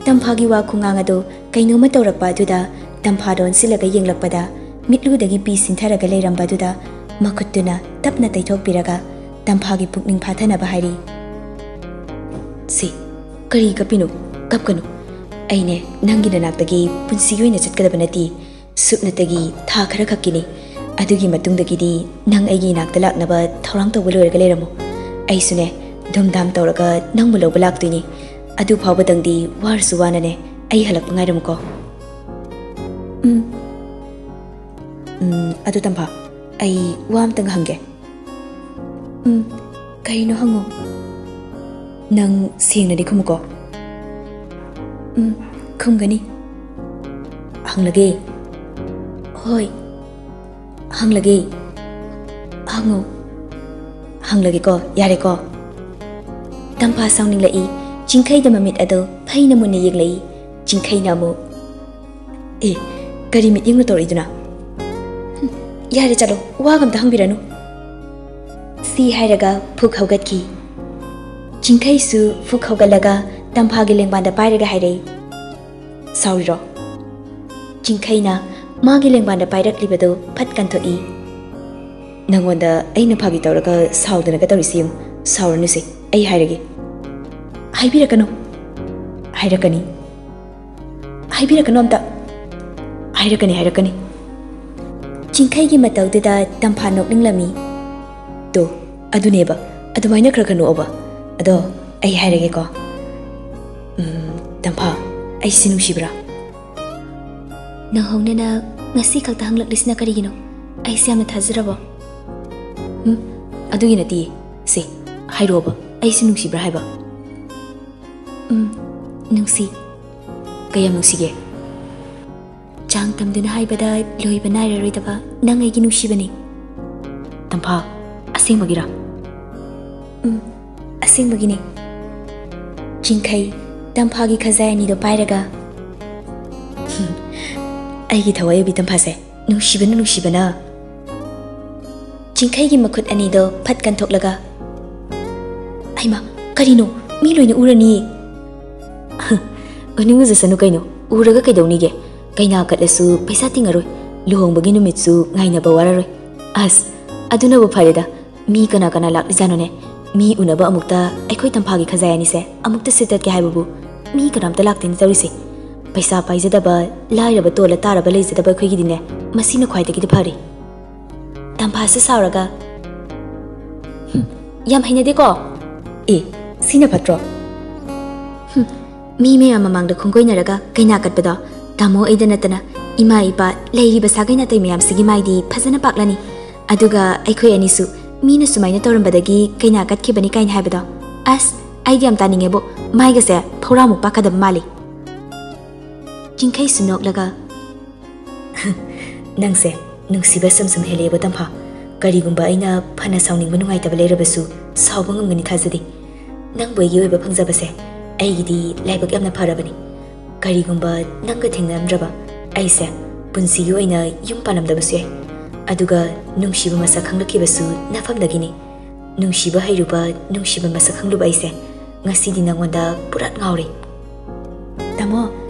ꯇꯝꯐꯥꯒꯤ ꯋꯥ ꯈꯨꯉꯥꯡ ꯑꯗꯨ ꯀꯩꯅꯣꯝꯃ ꯇꯧꯔꯛꯄ ꯑꯗꯨꯗ ꯇꯝꯐꯥꯗ ꯑꯣꯟꯁꯤꯜꯂꯒ ꯌꯦꯡꯂꯛꯄꯗ ꯃꯤꯠꯂꯨꯗꯒꯤ ꯄꯤ ꯁꯤꯟꯊꯔꯒ ꯂꯩꯔꯝꯕ ꯑꯗꯨꯗ ꯃꯈꯨꯠꯇꯨꯅ ꯇꯞꯅ ꯇꯩꯊꯣꯛꯄꯤꯔꯒ ꯇꯝꯐꯥꯒꯤ ꯄꯨꯛꯅꯤꯡ ꯐꯥꯊꯅꯕ ꯍꯥꯏꯔꯤ꯫ "ꯁꯤ, ꯀꯔꯤ ꯀꯞꯄꯤꯅꯣ? ꯀꯞꯀꯅꯨ꯫ ꯑꯩꯅꯦ ꯅꯪꯒꯤ ꯅꯅꯥꯛꯇꯒꯤ ꯄꯨꯟꯁꯤꯒꯤ ꯑꯣꯏꯅ ꯆꯠꯀꯗꯕ ꯅꯠꯇꯦ꯫ ꯁꯨꯞꯅꯇꯒꯤ ꯊꯥ ꯈꯔ ꯈꯛꯀꯤꯅꯤ꯫ ꯑꯗꯨꯒꯤ ꯃꯇꯨꯡꯗꯒꯤꯗꯤ ꯅꯪ ꯑꯩꯒꯤ ꯏꯅꯥꯛꯇ ꯂꯥꯛꯅꯕ ꯊꯧꯔꯥꯡ ꯇꯧꯕ ꯂꯣꯏꯔꯒ ꯂꯩꯔꯝꯃꯨ꯫ ꯑꯩꯁꯨꯅꯦ ꯙꯨꯝꯙꯥꯝ ꯇꯧꯔꯒ ꯅꯪꯕꯨ ꯂꯧꯕ ꯂꯥꯛꯇꯣꯏꯅꯤ꯫ ꯑꯗꯨ ꯐꯥꯎꯕꯗꯪꯗꯤ ꯋꯥꯔꯁꯨ ꯋꯥꯅꯅꯦ ꯑꯩ ꯍꯜꯂꯛꯄ ꯉꯥꯏꯔꯝꯃꯨꯀꯣ꯫" "ꯎꯝ꯫ ꯎꯝ, ꯑꯗꯨ ꯇꯝꯐꯥ, ꯑꯩ ꯋꯥ ꯑꯝꯇꯪ ꯍꯪꯒꯦ꯫" "ꯎꯝ, ꯀꯔꯤꯅꯣ ꯍꯪꯉꯣ꯫" "ꯅꯪ ꯁꯦꯡꯅꯗꯤ ꯈꯨꯝꯃꯨꯀꯣ꯫" "ꯎꯝ, ꯈꯨꯝꯒꯅꯤ꯫" "ꯍꯪꯂꯒꯦ꯫" "ꯍꯣꯏ, ꯍꯪꯂꯒꯦ꯫" "ꯍꯪꯉꯨ꯫" "ꯍꯪꯂꯒꯦꯀꯣ, ꯌꯥꯔꯦꯀꯣ?" ꯇꯝꯐꯥ ꯁꯥꯎꯅꯤꯡꯂꯛꯏ꯫ ꯆꯤꯡꯈꯩꯗ ꯃꯃꯤꯠ ꯑꯗꯨ ꯐꯩꯅ ꯃꯨꯟꯅ ꯌꯦꯡꯂꯛꯏ꯫ ꯆꯤꯡꯈꯩꯅ ꯑꯃꯨꯛ, "ꯑꯦ, ꯀꯔꯤ ꯃꯤꯠꯌꯦꯡꯅꯣ ꯇꯧꯔꯛꯏꯗꯨꯅ?" "ꯍꯨꯝ, ꯌꯥꯔꯦ, ꯆꯠꯂꯣ, ꯋꯥꯒ ꯑꯝꯇ ꯍꯪꯕꯤꯔꯅꯨ꯫" ꯁꯤ ꯍꯥꯏꯔꯒ ꯐꯨꯛ ꯍꯧꯒꯠꯈꯤ꯫ ꯆꯤꯡꯈꯩꯁꯨ ꯐꯨꯛ ꯍꯧꯒꯠꯂꯒ ꯇꯝꯐꯥꯒꯤ ꯂꯦꯡꯕꯥꯟꯗ ꯄꯥꯏꯔꯒ ꯍꯥꯏꯔꯛꯏ, "ꯁꯥꯎꯔꯤꯔꯣ?" ꯆꯤꯡꯈꯩꯅ ꯃꯥꯒꯤ ꯂꯦꯡꯕꯥꯟꯗ ꯄꯥꯏꯔꯛꯂꯤꯕꯗꯨ ꯐꯠ ꯀꯟꯊꯣꯛꯏ꯫ "ꯅꯪꯉꯣꯟꯗ ꯑꯩꯅ ꯐꯥꯒꯤ ꯇꯧꯔꯒ ꯁꯥꯎꯗꯅꯒ ꯇꯧꯔꯤꯁꯤ ꯌꯦꯡꯉꯨ꯫ ꯁꯥꯎꯔꯅꯨꯁꯦ, ꯑꯩ ꯍꯥꯏꯔꯒꯦ꯫" "ꯍꯥꯏꯕꯤꯔꯛꯀꯅꯨ꯫" "ꯍꯥꯏꯔꯛꯀꯅꯤ꯫" "ꯍꯥꯏꯕꯤꯔꯛꯀꯅꯨ ꯑꯝꯇ꯫" "ꯍꯥꯏꯔꯛꯀꯅꯤ, ꯍꯥꯏꯔꯛꯀꯅꯤ꯫" ꯆꯤꯡꯈꯩꯒꯤ ꯃꯇꯧꯗꯨꯗ ꯇꯝꯐꯥ ꯅꯣꯛꯅꯤꯡꯂꯝꯃꯤ꯫ "ꯇꯣ, ꯑꯗꯨꯅꯦꯕ, ꯑꯗꯨꯃꯥꯏꯅ ꯈꯔ ꯈꯔ ꯅꯣꯛꯑꯣꯕ꯫ ꯑꯗꯣ ꯑꯩ ꯍꯥꯏꯔꯒꯦꯀꯣ꯫ ꯎꯝ, ꯇꯝꯐꯥ, ꯑꯩ ꯁꯤ ꯅꯨꯡꯁꯤꯕ꯭ꯔꯥ?" "ꯅꯪꯍꯧꯅꯅ ꯉꯁꯤ ꯈꯛꯇ ꯍꯪꯂꯛꯂꯤꯁꯤꯅ ꯀꯔꯤꯒꯤꯅꯣ? ꯑꯩꯁꯦ ꯌꯥꯝꯅ ꯊꯥꯖꯔꯕꯣ?" "ꯎꯝ, ꯑꯗꯨꯒꯤ ꯅꯠꯇꯤꯌꯦ꯫ ꯁꯦ, ꯍꯥꯏꯔꯛꯑꯣꯕ, ꯑꯩꯁꯤ ꯅꯨꯡꯁꯤꯕ꯭ꯔꯥ ꯍꯥꯏꯕ?" "ꯎꯝ, ꯅꯨꯡꯁꯤ꯫" "ꯀꯌꯥꯝ ꯅꯨꯡꯁꯤꯒꯦ?" "ꯆꯥꯡ ꯇꯝꯗꯨꯅ ꯍꯥꯏꯕꯗ ꯂꯣꯏꯕ ꯅꯥꯏꯔꯔꯣꯏꯗꯕ ꯅꯪ ꯑꯩꯒꯤ ꯅꯨꯡꯁꯤꯕꯅꯤ꯫" "ꯇꯝꯐꯥ, ꯑꯁꯦꯡꯕꯒꯤꯔꯥ?" "ꯎꯝ, ꯑꯁꯦꯡꯕꯒꯤꯅꯤ꯫" ꯆꯤꯡꯈꯩ ꯇꯝꯐꯥꯒꯤ ꯈꯖꯥꯏ ꯑꯅꯤꯗꯣ ꯄꯥꯏꯔꯒ, "ꯍꯨꯝ, ꯑꯩꯒꯤ ꯊꯋꯥꯏ ꯑꯣꯏꯕꯤ ꯇꯝꯐꯥꯁꯦ, ꯅꯨꯡꯁꯤꯕꯅ, ꯅꯨꯡꯁꯤꯕꯅ꯫ ꯆꯤꯡꯈꯩꯒꯤ ꯃꯈꯨꯠ ꯑꯅꯤꯗꯣ ꯐꯠ ꯀꯟꯊꯣꯛꯂꯒ, "ꯍꯩꯃꯥ, ꯀꯔꯤꯅꯣ? ꯃꯤ ꯂꯣꯏꯅ ꯎꯔꯅꯤ!" "ꯎꯅꯤꯡꯉꯨꯖꯁꯅꯨ ꯀꯩꯅꯣ, ꯎꯔꯒ ꯀꯩꯗꯧꯅꯤꯒꯦ? ꯀꯩꯅꯥ ꯀꯠꯂꯁꯨ ꯄꯩꯁꯥ ꯇꯤꯡꯉꯔꯣꯏ, ꯂꯨꯍꯣꯡꯕꯒꯤ ꯅꯨꯃꯤꯠꯁꯨ ꯉꯥꯏꯅꯕ ꯋꯥꯔꯔꯣꯏ꯫ ꯑꯁ, ꯑꯗꯨꯅꯕꯨ ꯐꯔꯦꯗ꯫ ꯃꯤ ꯀꯅꯥ ꯀꯅꯥ ꯂꯥꯛꯂꯤꯖꯥꯠꯅꯣꯅꯦ? ꯃꯤ ꯎꯅꯕ ꯑꯃꯨꯛꯇ ꯑꯩꯈꯣꯏ ꯇꯝꯐꯥꯒꯤ ꯈꯖꯥꯏ ꯑꯅꯤꯁꯦ ꯑꯃꯨꯛꯇ ꯁꯤꯠꯇꯠꯀꯦ ꯍꯥꯏꯕꯕꯨ ꯃꯤ ꯀꯅꯥꯝꯇ ꯂꯥꯛꯇꯦꯅꯦ ꯇꯧꯔꯤꯁꯦ꯫ ꯄꯩꯁꯥ ꯄꯥꯏꯖꯗꯕ, ꯂꯥꯏꯔꯕ ꯇꯣꯜꯂ ꯇꯥꯔꯕ ꯂꯩꯖꯗꯕ ꯑꯩꯈꯣꯏꯒꯤꯗꯤꯅꯦ, ꯃꯁꯤꯅ ꯈ꯭ꯋꯥꯏꯗꯒꯤꯗꯤ ꯐꯔꯦ꯫" ꯇꯝꯐꯥꯁꯨ ꯁꯥꯎꯔꯒ, "ꯍꯨꯝ, ꯌꯥꯝ ꯍꯩꯅꯗꯦꯀꯣ?" "ꯑꯦ, ꯁꯤꯅ ꯐꯠꯇ꯭ꯔꯣ?" "ꯍꯨꯝ, ꯃꯤ ꯃꯌꯥꯝ ꯃꯃꯥꯡꯗ ꯈꯣꯡꯒꯣꯏꯅꯔꯒ ꯀꯩꯅꯥ ꯀꯠꯄꯗꯣ, ꯇꯥꯃꯣ ꯑꯩꯗ ꯅꯠꯇꯅ ꯏꯃꯥ ꯏꯄꯥ, ꯂꯩꯔꯤꯕ ꯁꯥꯒꯩ ꯅꯥꯇꯩ ꯃꯌꯥꯝꯁꯤꯒꯤ ꯃꯥꯏꯗꯤ ꯐꯖꯅ ꯄꯥꯛꯂꯅꯤ꯫ ꯑꯗꯨꯒ ꯑꯩꯈꯣꯏ ꯑꯅꯤꯁꯨ ꯃꯤꯅ ꯁꯨꯃꯥꯏꯅ ꯇꯧꯔꯝꯕꯗꯒꯤ ꯀꯩꯅꯥ ꯀꯠꯈꯤꯕꯅꯤ ꯀꯥꯏꯅ ꯍꯥꯏꯕꯗꯣ, ꯑꯁ, ꯑꯩꯗꯤ ꯌꯥꯝ ꯇꯥꯅꯤꯡꯉꯦꯕꯣ꯫ ꯃꯥꯏꯒꯁꯦ ꯐꯧꯔꯥꯃꯨꯛ ꯄꯥꯛꯀꯗꯕ ꯃꯥꯜꯂꯤ꯫" ꯆꯤꯡꯈꯩꯁꯨ ꯅꯣꯛꯂꯒ, "ꯅꯪꯁꯦ ꯅꯨꯡꯁꯤꯕ ꯁꯨꯝ ꯁꯨꯝ ꯍꯦꯜꯂꯛꯑꯦꯕꯣ ꯇꯝꯐꯥ꯫ ꯀꯔꯤꯒꯨꯝꯕ ꯑꯩꯅ ꯐꯅ ꯁꯥꯎꯅꯤꯡꯕ ꯅꯨꯡꯉꯥꯏꯇꯕ ꯂꯩꯔꯕꯁꯨ ꯁꯥꯎꯕ ꯉꯝꯒꯅꯤ ꯊꯥꯖꯗꯦ꯫ ꯅꯪꯕꯨ ꯑꯩꯒꯤ ꯑꯣꯏꯕ ꯐꯪꯖꯕꯁꯦ ꯑꯩꯒꯤꯗꯤ ꯂꯥꯏꯕꯛ ꯌꯥꯝꯅ ꯐꯔꯕꯅꯤ꯫ ꯀꯔꯤꯒꯨꯝꯕ ꯅꯪꯒ ꯊꯦꯡꯅꯔꯝꯗ꯭ꯔꯕ ꯑꯩꯁꯦ ꯄꯨꯟꯁꯤꯒꯤ ꯑꯣꯏꯅ ꯌꯨꯝ ꯄꯥꯜꯂꯝꯗꯕꯁꯨ ꯌꯥꯏ꯫ ꯑꯗꯨꯒ ꯅꯨꯡꯁꯤꯕ ꯃꯁꯛ ꯈꯪꯂꯛꯈꯤꯕꯁꯨ ꯅꯐꯝꯗꯒꯤꯅꯤ꯫ ꯅꯨꯡꯁꯤꯕ ꯍꯩꯔꯨꯕ, ꯅꯨꯡꯁꯤꯕ ꯃꯁꯛ ꯈꯪꯂꯨꯕ ꯑꯩꯁꯦ ꯉꯁꯤꯗꯤ ꯅꯪꯉꯣꯟꯗ ꯄꯨꯔꯥ ꯉꯥꯎꯔꯦ꯫" "ꯇꯥꯃꯣ,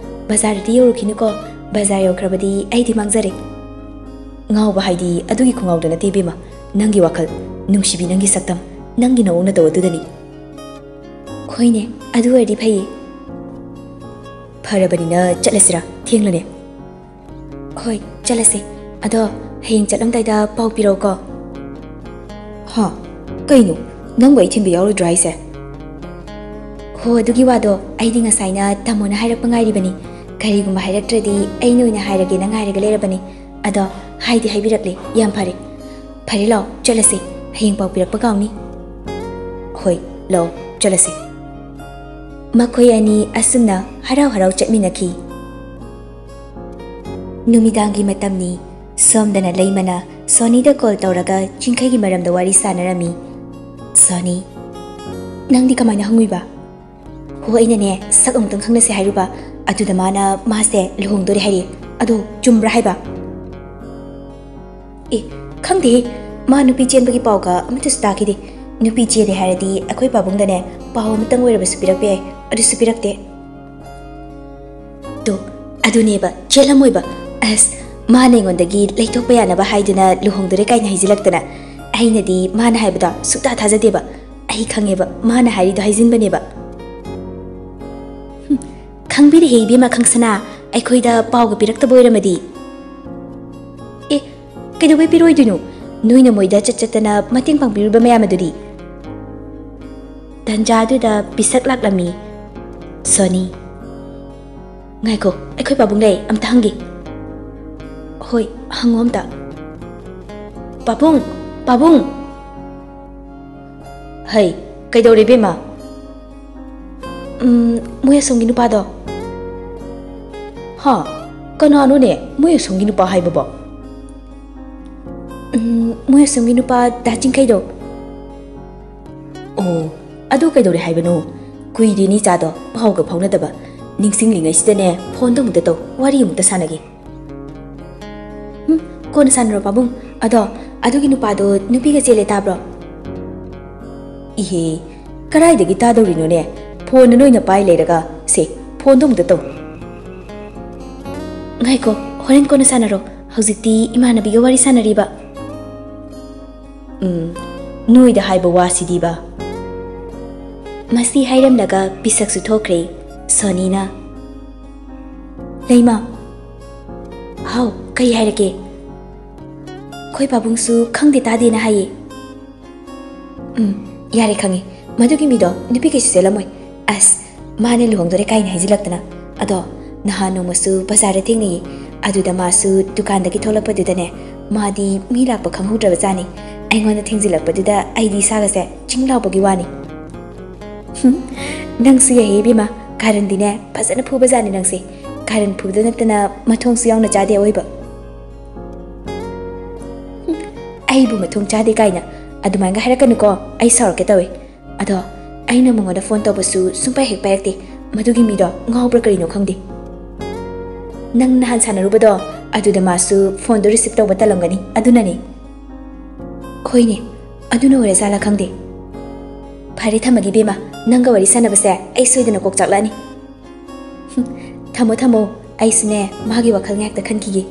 ꯕꯖꯥꯔꯗꯗꯤ ꯌꯧꯔꯨꯈꯤꯅꯨꯀꯣ꯫ ꯕꯖꯥꯔ ꯌꯧꯈ꯭ꯔꯕꯗꯤ ꯑꯩꯗꯤ ꯃꯥꯡꯖꯔꯦ꯫" "ꯉꯥꯎꯕ ꯍꯥꯏꯗꯤ ꯑꯗꯨꯒꯤ ꯈꯣꯡꯉꯥꯎꯗꯨ ꯅꯠꯇꯦ ꯏꯕꯦꯝꯃ꯫ ꯅꯪꯒꯤ ꯋꯥꯈꯜ, ꯅꯨꯡꯁꯤꯕꯤ ꯅꯪꯒꯤ ꯁꯛꯇꯝ, ꯅꯪꯒꯤ ꯅꯑꯣꯡ ꯅꯇꯧ ꯑꯗꯨꯗꯅꯤ꯫" "ꯍꯣꯏꯅꯦ, ꯑꯗꯨ ꯑꯣꯏꯔꯗꯤ ꯐꯩꯌꯦ꯫" "ꯐꯔꯕꯅꯤꯅ ꯆꯠꯂꯁꯤꯔꯥ? ꯊꯦꯡꯂꯅꯦ꯫" "ꯍꯣꯏ, ꯆꯠꯂꯁꯦ꯫ ꯑꯗꯣ ꯍꯌꯦꯡ ꯆꯠꯂꯝꯗꯥꯏꯗ ꯄꯥꯎ ꯄꯤꯔꯛꯎꯀꯣ꯫" "ꯍꯥ? ꯀꯩꯅꯣ? ꯅꯪꯕꯨ ꯑꯩ ꯊꯤꯟꯕ ꯌꯥꯎꯔꯣꯏꯗ꯭ꯔꯣ ꯍꯥꯏꯁꯦ?" "ꯍꯣ, ꯑꯗꯨꯒꯤ ꯋꯥꯗꯣ ꯑꯩꯗꯤ ꯉꯁꯥꯏꯅ ꯇꯥꯃꯣꯅ ꯍꯥꯏꯔꯛꯄ ꯉꯥꯏꯔꯤꯕꯅꯤ꯫ ꯀꯔꯤꯒꯨꯝꯕ ꯍꯥꯏꯔꯛꯇ꯭ꯔꯗꯤ ꯑꯩꯅ ꯑꯣꯏꯅ ꯍꯥꯏꯔꯒꯦꯅ ꯉꯥꯏꯔꯒ ꯂꯩꯔꯕꯅꯤ꯫ ꯑꯗꯣ ꯍꯥꯏꯗꯤ ꯍꯥꯏꯕꯤꯔꯛꯂꯦ꯫ ꯌꯥꯝ ꯐꯔꯦ꯫ ꯐꯔꯦ, ꯂꯥꯛꯑꯣ, ꯆꯠꯂꯁꯦ꯫ ꯍꯌꯦꯡ ꯄꯥꯎ ꯄꯤꯔꯛꯄ ꯀꯥꯎꯅꯤ꯫" "ꯍꯣꯏ, ꯂꯥꯛꯑꯣ, ꯆꯠꯂꯁꯦ꯫" ꯃꯈꯣꯏ ꯑꯅꯤ ꯑꯁꯨꯝꯅ ꯍꯔꯥꯎ ꯍꯔꯥꯎ ꯆꯠꯃꯤꯟꯅꯈꯤ꯫ ꯅꯨꯃꯤꯗꯥꯡꯒꯤ ꯃꯇꯝꯅꯤ꯫ ꯁꯣꯝꯗꯅ ꯂꯩꯃꯅ ꯁꯣꯅꯤꯗ ꯀꯣꯜ ꯇꯧꯔꯒ ꯆꯤꯡꯈꯩꯒꯤ ꯃꯔꯝꯗ ꯋꯥꯔꯤ ꯁꯥꯟꯅꯔꯝꯃꯤ꯫ "ꯁꯣꯅꯤ, ꯅꯪꯗꯤ ꯀꯃꯥꯏꯅ ꯍꯪꯉꯨꯏꯕ?" "ꯍꯣ, ꯑꯩꯅꯅꯦ ꯁꯛ ꯑꯃꯨꯛꯇꯪ ꯈꯪꯅꯁꯦ ꯍꯥꯏꯔꯨꯕ꯫ ꯑꯗꯨꯗ ꯃꯥꯅ ꯃꯥꯁꯦ ꯂꯨꯍꯣꯡꯗꯣꯔꯦ ꯍꯥꯏꯔꯛꯑꯦ꯫ ꯑꯗꯣ ꯆꯨꯝꯕ꯭ꯔꯥ ꯍꯥꯏꯕ? ꯑꯦ, ꯈꯪꯗꯦꯍꯦ, ꯃꯥ ꯅꯨꯄꯤ ꯆꯦꯟꯕꯒꯤ ꯄꯥꯎꯒ ꯑꯃꯠꯇꯁꯨ ꯇꯥꯈꯤꯗꯦ꯫ ꯅꯨꯄꯤ ꯆꯦꯜꯂꯦ ꯍꯥꯏꯔꯗꯤ ꯑꯩꯈꯣꯏ ꯄꯥꯕꯨꯡꯗꯅꯦ ꯄꯥꯎ ꯑꯃꯇꯪ ꯑꯣꯏꯔꯕꯁꯨ ꯄꯤꯔꯛꯄ ꯌꯥꯏ, ꯑꯗꯨꯁꯨ ꯄꯤꯔꯛꯇꯦ꯫ ꯇꯣ, ꯑꯗꯨꯅꯦꯕ, ꯆꯦꯜꯂꯝꯃꯣꯏꯕ꯫ ꯑꯁ, ꯃꯥꯅ ꯑꯩꯉꯣꯟꯗꯒꯤ ꯂꯩꯊꯣꯛꯄ ꯌꯥꯅꯕ ꯍꯥꯏꯗꯨꯅ ꯂꯨꯍꯣꯡꯗꯣꯔꯦ ꯀꯥꯏꯅ ꯍꯥꯏꯖꯤꯜꯂꯛꯇꯅ꯫ ꯑꯩꯅꯗꯤ ꯃꯥꯅ ꯍꯥꯏꯕꯗꯣ ꯁꯨꯛꯊꯥ ꯊꯥꯖꯗꯦꯕ꯫ ꯑꯩ ꯈꯪꯉꯦꯕ, ꯃꯥꯅ ꯍꯥꯏꯔꯤꯗꯣ ꯍꯥꯏꯖꯤꯟꯕꯅꯦꯕ꯫ ꯍꯨꯝ, ꯈꯪꯕꯤꯔꯦꯍꯦ ꯏꯕꯦꯝꯃ ꯈꯪꯁꯅꯥ, ꯑꯩꯈꯣꯏꯗ ꯄꯥꯎꯒ ꯄꯤꯔꯛꯇꯕ ꯑꯣꯏꯔꯝꯃꯗꯤ꯫ ꯑꯦ, ꯀꯩꯗꯧꯕꯩ ꯄꯤꯔꯣꯏꯗꯣꯏꯅꯣ? ꯅꯣꯏꯅ ꯃꯣꯏꯗ ꯆꯠ ꯆꯠꯇꯅ ꯃꯇꯦꯡ ꯄꯥꯡꯕꯤꯔꯨꯕ ꯃꯌꯥꯝ ꯑꯗꯨꯗꯤ꯫ ꯇꯟꯖꯥꯗꯨꯗ ꯄꯤꯁꯛ ꯂꯥꯛꯂꯝꯃꯤ꯫ ꯁꯣꯅꯤ, ꯉꯥꯏꯈꯣ, ꯑꯩꯈꯣꯏ ꯄꯥꯕꯨꯡ ꯂꯩ, ꯑꯝꯇ ꯍꯪꯒꯦ꯫ ꯍꯣꯏ, ꯍꯪꯉꯣ ꯑꯝꯇ꯫ ꯄꯥꯕꯨꯡ! ꯄꯥꯕꯨꯡ! ꯍꯩ, ꯀꯩꯗꯧꯔꯦ ꯏꯕꯦꯝꯃ? ꯎꯝ, ꯃꯣꯏ ꯑꯁꯣꯝꯒꯤ ꯅꯨꯄꯥꯗꯣ꯫ ꯍꯥ? ꯀꯅꯥꯅꯣꯅꯦ ꯃꯣꯏ ꯑꯁꯣꯝꯒꯤ ꯅꯨꯄꯥ ꯍꯥꯏꯕꯕꯣ? ꯎꯝ, ꯃꯣꯏ ꯑꯁꯣꯝꯒꯤ ꯅꯨꯄꯥ ꯗꯥ ꯆꯤꯡꯈꯩꯗꯣ꯫ ꯑꯣ, ꯑꯗꯨ ꯀꯩꯗꯧꯔꯦ ꯍꯥꯏꯕꯅꯣ? ꯀꯨꯏꯔꯦꯅꯦ ꯏꯆꯥꯗꯣ ꯄꯥꯎꯒ ꯐꯥꯎꯅꯗꯕ꯫ ꯅꯤꯡꯁꯤꯡꯂꯤꯉꯩꯁꯤꯗꯅꯦ ꯐꯣꯟꯗꯣ ꯑꯃꯨꯛꯇ ꯇꯧ, ꯋꯥꯔꯤ ꯑꯃꯨꯛꯇ ꯁꯥꯟꯅꯒꯦ꯫ ꯎꯝ, ꯀꯣꯟꯅ ꯁꯥꯟꯅꯔꯣ ꯄꯥꯕꯨꯡ꯫ ꯑꯗꯣ, ꯑꯗꯨꯒꯤ ꯅꯨꯄꯥꯗꯣ ꯅꯨꯄꯤꯒ ꯆꯦꯜꯂꯦ ꯇꯥꯕ꯭ꯔꯣ? ꯏꯍꯦ, ꯀꯗꯥꯏꯗꯒꯤ ꯇꯥꯗꯧꯔꯤꯅꯣꯅꯦ? ꯐꯣꯟꯗꯨ ꯅꯣꯏꯅ ꯄꯥꯏ ꯂꯩꯔꯒ꯫ ꯁꯦ, ꯐꯣꯟꯗꯣ ꯑꯃꯨꯛꯇ ꯇꯧ꯫ ꯉꯥꯏꯈꯣ, ꯍꯣꯔꯦꯟ ꯀꯣꯟꯅ ꯁꯥꯟꯅꯔꯣ꯫ ꯍꯧꯖꯤꯛꯇꯤ ꯏꯃꯥꯟꯅꯕꯤꯒ ꯋꯥꯔꯤ ꯁꯥꯟꯅꯔꯤꯕ꯫ ꯎꯝ, ꯅꯣꯏꯗ ꯍꯥꯏꯕ ꯋꯥꯁꯤꯗꯤꯕ꯫ ꯃꯁꯤ ꯍꯥꯏꯔꯝꯂꯒ ꯄꯤꯁꯛꯁꯨ ꯊꯣꯛꯈ꯭ꯔꯦ ꯁꯣꯅꯤꯅ꯫ ꯂꯩꯃ꯫ ꯍꯥꯎ, ꯀꯩ ꯍꯥꯏꯔꯒꯦ? ꯑꯩꯈꯣꯏ ꯄꯥꯕꯨꯡꯁꯨ ꯈꯪꯗꯦ ꯇꯥꯗꯦꯅ ꯍꯥꯏꯌꯦ꯫ ꯎꯝ, ꯌꯥꯔꯦ, ꯈꯪꯉꯦ꯫ ꯃꯗꯨꯒꯤ ꯃꯤꯗꯣ ꯅꯨꯄꯤ ꯀꯩꯁꯨ ꯆꯦꯜꯂꯝꯃꯣꯏ꯫ ꯑꯁ, ꯃꯥꯅ ꯂꯨꯍꯣꯡꯗꯣꯔꯦ ꯀꯥꯏꯅ ꯍꯥꯏꯖꯤꯜꯂꯛꯇꯅ꯫ ꯑꯗꯣ ꯅꯍꯥꯟ ꯅꯣꯡꯃꯁꯨ ꯕꯖꯥꯔꯗ ꯊꯦꯡꯅꯩꯌꯦ꯫ ꯑꯗꯨꯗ ꯃꯥꯁꯨ ꯗꯨꯀꯥꯟꯗꯒꯤ ꯊꯣꯛꯂꯛꯄꯗꯨꯗꯅꯦ, ꯃꯥꯗꯤ ꯃꯤ ꯂꯥꯛꯄ ꯈꯪꯍꯧꯗ꯭ꯔꯕꯖꯥꯠꯅꯤ꯫ ꯑꯩꯉꯣꯟꯗ ꯊꯦꯡꯖꯤꯜꯂꯛꯄꯗꯨꯗ ꯑꯩꯗꯤ ꯏꯁꯥꯒꯁꯦ ꯆꯤꯡ ꯂꯥꯎꯕꯒꯤ ꯋꯥꯅꯤ꯫ ꯍꯨꯝ, ꯅꯪꯁꯨ ꯌꯥꯏꯌꯦ ꯏꯕꯦꯝꯃ, ꯀꯥꯔꯟꯗꯤꯅꯦ ꯐꯖꯅ ꯐꯨꯕꯖꯥꯠꯅꯤ ꯅꯪꯁꯦ꯫ ꯀꯥꯔꯟ ꯐꯨꯕꯗ ꯅꯠꯇꯅ ꯃꯊꯣꯡꯁꯨ ꯌꯥꯎꯅ ꯆꯥꯗꯦ ꯑꯑꯣꯏꯕ꯫ ꯍꯨꯝ, ꯑꯩꯕꯨ ꯃꯊꯣꯡ ꯆꯥꯗꯦ ꯀꯥꯏꯅ ꯑꯗꯨꯃꯥꯏꯅꯒ ꯍꯥꯏꯔꯛꯀꯅꯨꯀꯣ, ꯑꯩ ꯁꯥꯎꯔꯛꯀꯦ ꯇꯧꯋꯦ꯫ ꯑꯗꯣ ꯑꯩꯅ ꯃꯉꯣꯟꯗ ꯐꯣꯟ ꯇꯧꯕꯁꯨ ꯁꯨꯡꯄꯥꯏ ꯍꯦꯛ ꯄꯥꯏꯔꯛꯇꯦ꯫ ꯃꯗꯨꯒꯤ ꯃꯤꯗꯣ ꯉꯥꯎꯕ꯭ꯔꯥ ꯀꯔꯤꯅꯣ ꯈꯪꯗꯦ꯫ ꯅꯪ ꯅꯍꯥꯟ ꯁꯥꯟꯅꯔꯨꯕꯗꯣ, ꯑꯗꯨꯗ ꯃꯥꯁꯨ ꯐꯣꯟꯗꯣ ꯔꯤꯁꯤꯞ ꯇꯧꯕ ꯇꯜꯂꯝꯒꯅꯤ, ꯑꯗꯨꯅꯅꯦ꯫ ꯍꯣꯏꯅꯦ, ꯑꯗꯨꯅ ꯑꯣꯏꯔꯖꯥꯠꯂꯥ ꯈꯪꯗꯦ꯫ ꯐꯔꯦ, ꯊꯝꯃꯒꯦ ꯏꯕꯦꯝꯃ, ꯅꯪꯒ ꯋꯥꯔꯤ ꯁꯥꯟꯅꯕꯁꯦ ꯑꯩ ꯁꯣꯏꯗꯅ ꯀꯣꯛ ꯆꯥꯛꯂꯛꯑꯅꯤ꯫ ꯊꯝꯃꯣ ꯊꯝꯃꯣ, ꯑꯩꯁꯨꯅꯦ ꯃꯥꯒꯤ ꯋꯥꯈꯜ ꯉꯥꯏꯍꯥꯛꯇ ꯈꯟꯈꯤꯒꯦ꯫